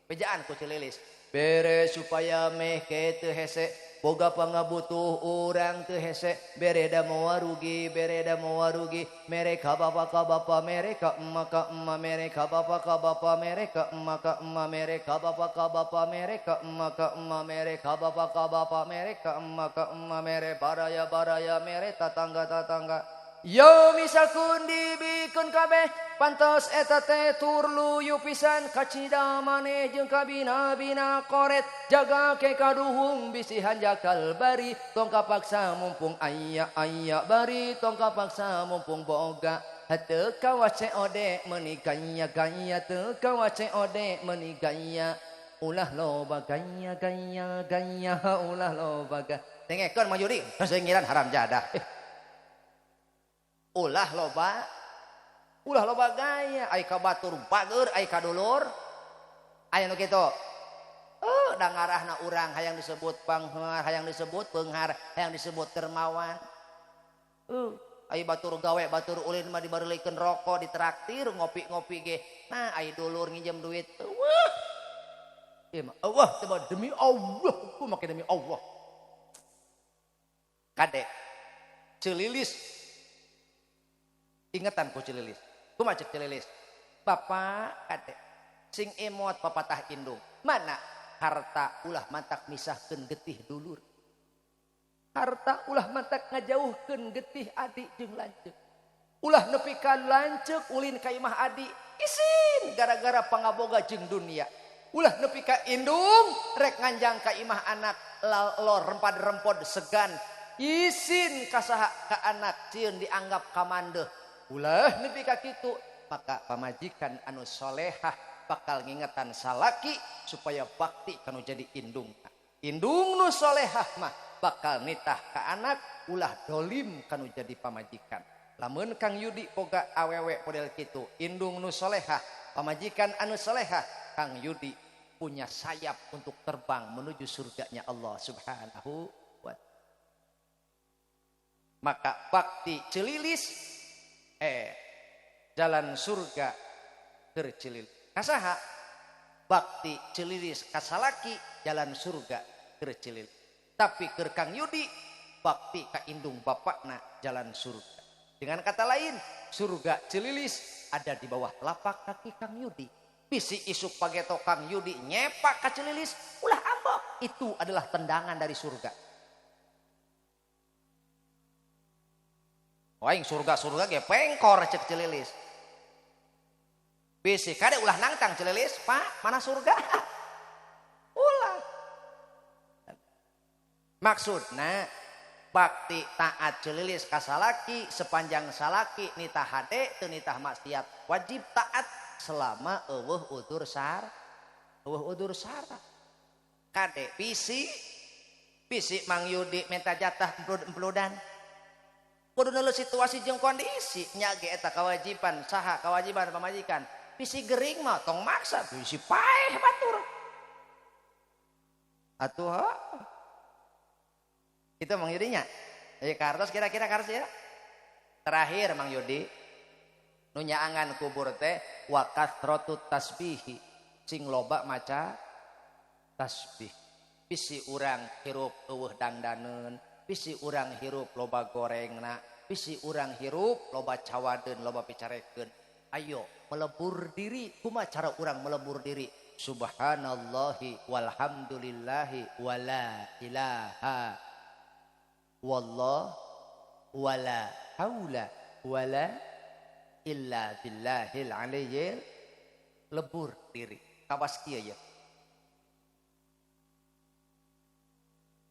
Bejaan ku Cililis. Bere supaya meh ke teu hese, boga pangabutuh urang teu hese, bere da moal rugi, bere da moal rugi, mere ka bapa ka bapa, mere ka emak ka emak, mere ka bapa ka bapa, mere ka emak ka emak, mere ka bapa ka bapa, mere ka emak ka emak, mere ka bapa ka bapa, mere ka emak ka emak, mere baraya baraya, mere tatangga tatangga. Yo misalkun dibikeun kabeh pantos eta teh tur luyu pisan kacida maneh jeung kabina-bina koret jaga ke kaduhung bisi hanjakal bari tong kapaksa mumpung aya aya bari tong kapaksa mumpung boga henteu kawas COD meuni gaya gaya teu kawas COD meuni gaya ulah loba gaya gaya gaya ulah loba gaya dengekeun Mang Yudi ngiran haram jadah. Ulah loba gaya ai ka batur bager ai ka dulur aya nu kitu. Da ngarahna urang hayang disebut panghar, hayang disebut peunghar, hayang disebut dermawan. Ai batur gawe batur ulin mah dibareuleikeun rokok ditraktir ngopi-ngopi ge. Nah ai dulur nginjem duit wah. Ieu mah eueuh teh demi Allah, ku make demi Allah. Kade Cililis ingetan ku Cililis. Kumaha cek Cililis? Bapak kade sing emot papatah indung. Mana harta ulah mantak misahkeun getih dulur. Harta ulah mantak ngajauhkeun getih adi jeung lanceuk. Ulah nepi ka lanceuk ulin ka imah adi isin gara-gara pangaboga jeung dunia. Ulah nepi ka indung rek nganjang ka imah anak lor rempad-rempod segan isin ka saha ka anak cieun dianggap kamandeuh. Ulah nepi ka kitu maka pamajikan anu solehah bakal ngingetan salaki supaya bakti kanu jadi indung. Indung nu solehah mah bakal nitah ka anak ulah dolim kanu jadi pamajikan. Lamun Kang Yudi boga awewe model kitu, indung nu solehah, pamajikan anu solehah, Kang Yudi punya sayap untuk terbang menuju surganya Allah Subhanahu wa ta'ala. Maka bakti Cililis jalan surga keur Cililis. Kasaha? Bakti Cililis kasalaki jalan surga keur Cililis. Tapi keur Kang Yudi bakti ka indung bapakna jalan surga. Dengan kata lain, surga Cililis ada di bawah telapak kaki Kang Yudi. Bisi isuk pageto Kang Yudi nyepak ka Cililis, ulah ambek. Itu adalah tendangan dari surga. Aing surga-surga ge pengkor cek Cililis. Bisi kade ulah nangtang Cililis, Pak, mana surga? Ulah. Maksudna bakti taat Cililis ka salaki sepanjang salaki nitah hade teu nitah maksiat wajib taat selama eueuh udur sar, eueuh udur syarat. Kade bisi bisi Mang Yudi minta jatah emplud-empludan. Kudu neuleuh situasi jeung kondisi nya ge eta kewajiban saha kewajiban pamajikan. Bisi gering mah tong maksa bisi paeh batur. Atuh itu Mang Yudi nya. Jadi kartos kira-kira kartos ya. Terakhir Mang Yudi nu nyaangan kubur teh wa kathratu tasbihi sing loba maca tasbih. Bisi urang hirup eueuh dangdaneun, bisi urang hirup loba gorengna, bisi urang hirup loba cawadeun, loba picarekeun. Ayo melebur diri. Kumaha cara urang melebur diri? Subhanallahi walhamdulillahi wala ilaha wallah wala haula wala illa billahil aliyyil. Lebur diri. Kawas kieu ya.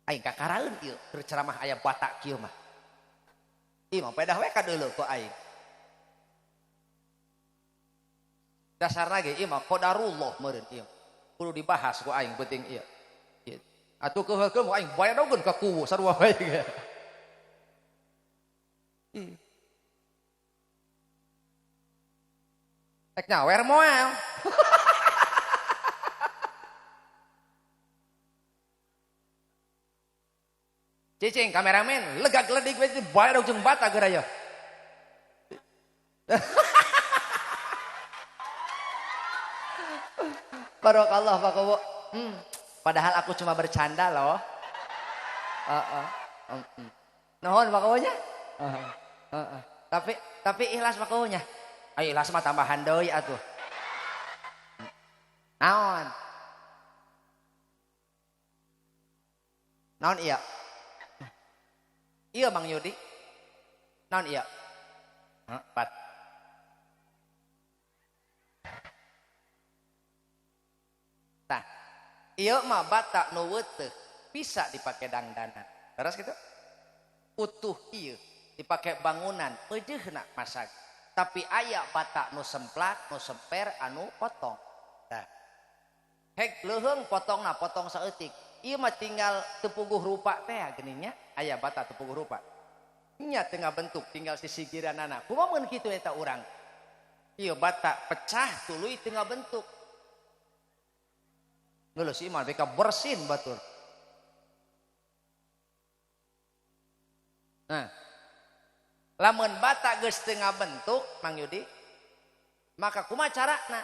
Aing kakaraeun ieu keur ceramah aya batak kieu mah. Ieu mah pedah we kadeuleu ku aing. Dasarna ge ieu mah qadarullah meureun ieu. Kudu dibahas ku aing penting ieu. Atuh keuheulkeun aing bayadogeun ka kuwu sarua bae ge. Rek nyawer moal. Cicing kameramen lega geledik we bae jeung bata geura ya. Barakallah Pak Kowo. Padahal aku cuma bercanda loh. Nuhun Pak Kowo nya. Tapi ikhlas Pak Kowo nya. Ayo ikhlas mah tambahan deui atuh. Naon? Naon iya? Iya Bang Yudi. Naon iya? Empat. Tah, ieu mah bata nu weuteuk bisa dipake dangdanan. Terus gitu? Utuh ieu dipake bangunan, peujeuna masak. Tapi aya bata nu semplak, nu semper, anu potong. Tah. Hek leuheung potongna, potong saeutik. Ieu mah tinggal teu puguh rupa teh geuning nya, aya bata teu puguh rupa. Nya tengah bentuk tinggal sisigiranana. Kumaha mun kitu eta urang? Ieu bata pecah tuluy tengah bentuk. Geus ieu mah beka bersin batur. Nah, lamun bata geus teu ngabentuk Mang Yudi, maka kumaha carana?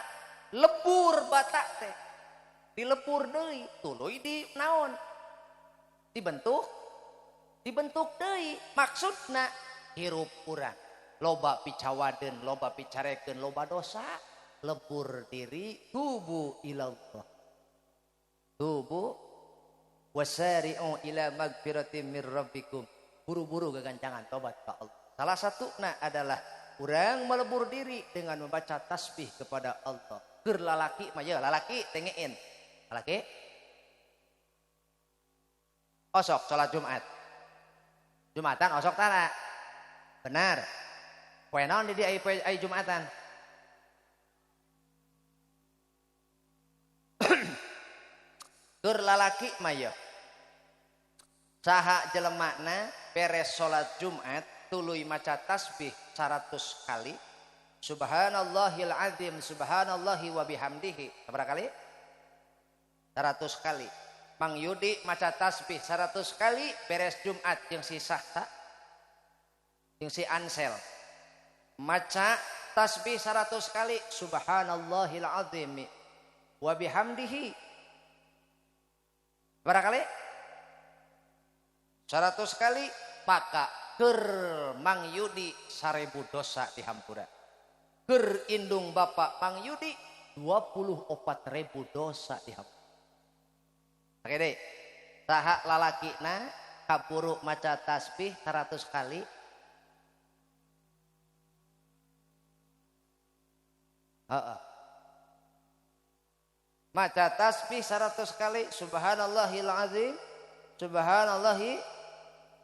Lebur bata teh. Dilebur deui, tuluy di naon? Dibentuk, dibentuk deui. Maksudna hirup urang loba picawadeun, loba picarekeun, loba dosa, lebur diri tubu ilallah. Tubu wasari'u ila magfiratin mir rabbikum. Buru-buru gagancangan tobat ka Allah. Salah satuna adalah urang melebur diri dengan membaca tasbih kepada Allah. Keur lalaki mah ye lalaki tengein. Lalaki osok salat Jumat. Jumatan osok tara. Benar. Poe naon di dieu poe ai Jumatan? Keur lalaki mah ye. Saha jelemana beres salat Jumat tuluy maca tasbih 100 kali. Subhanallahil azim, subhanallahi wa bihamdihi. Berapa kali? 100 kali. Mang Yudi maca tasbih 100 kali beres Jumat jeung si Sahta, jeung si Ansel. Maca tasbih 100 kali subhanallahil azim wa bihamdihi. Berapa kali? 100 kali. Maka keur Mang Yudi 1000 dosa dihampura. Keur indung bapak Mang Yudi 24.000 dosa dihampura. Oke deh. Saha lalakina kaburu maca tasbih 100 kali. Heeh. Maca tasbih 100 kali subhanallahil azim, subhanallahi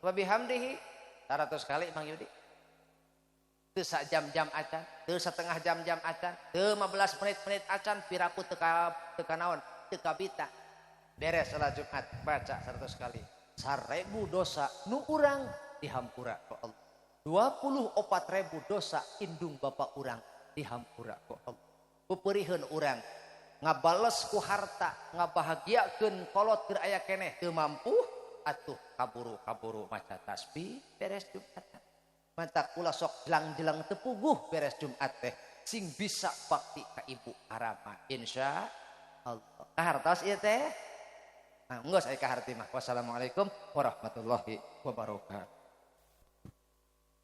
wa bihamdihi 100 kali Mang Yudi. Teu sajam-jam acan, teu setengah jam-jam acan, teu 15 menit-menit acan piraku teu ka naon, teu kabita. Beres salat Jumat baca 100 kali. 1000 dosa nu urang dihampura ku Allah. 24.000 dosa indung bapak urang dihampura ku Allah. Pupuriheun urang ngabales ku harta, ngabahagiakeun kolot keur aya keneh teu mampu atuh kaburu-kaburu maca tasbih beres Jumat. Mata kula sok jelang-jelang teu puguh beres Jumat teh sing bisa bakti ka ibu harama insya Allah. Kahartos ieu teh. Nah, geus aya kaharti mah. Wassalamualaikum warahmatullahi wabarakatuh.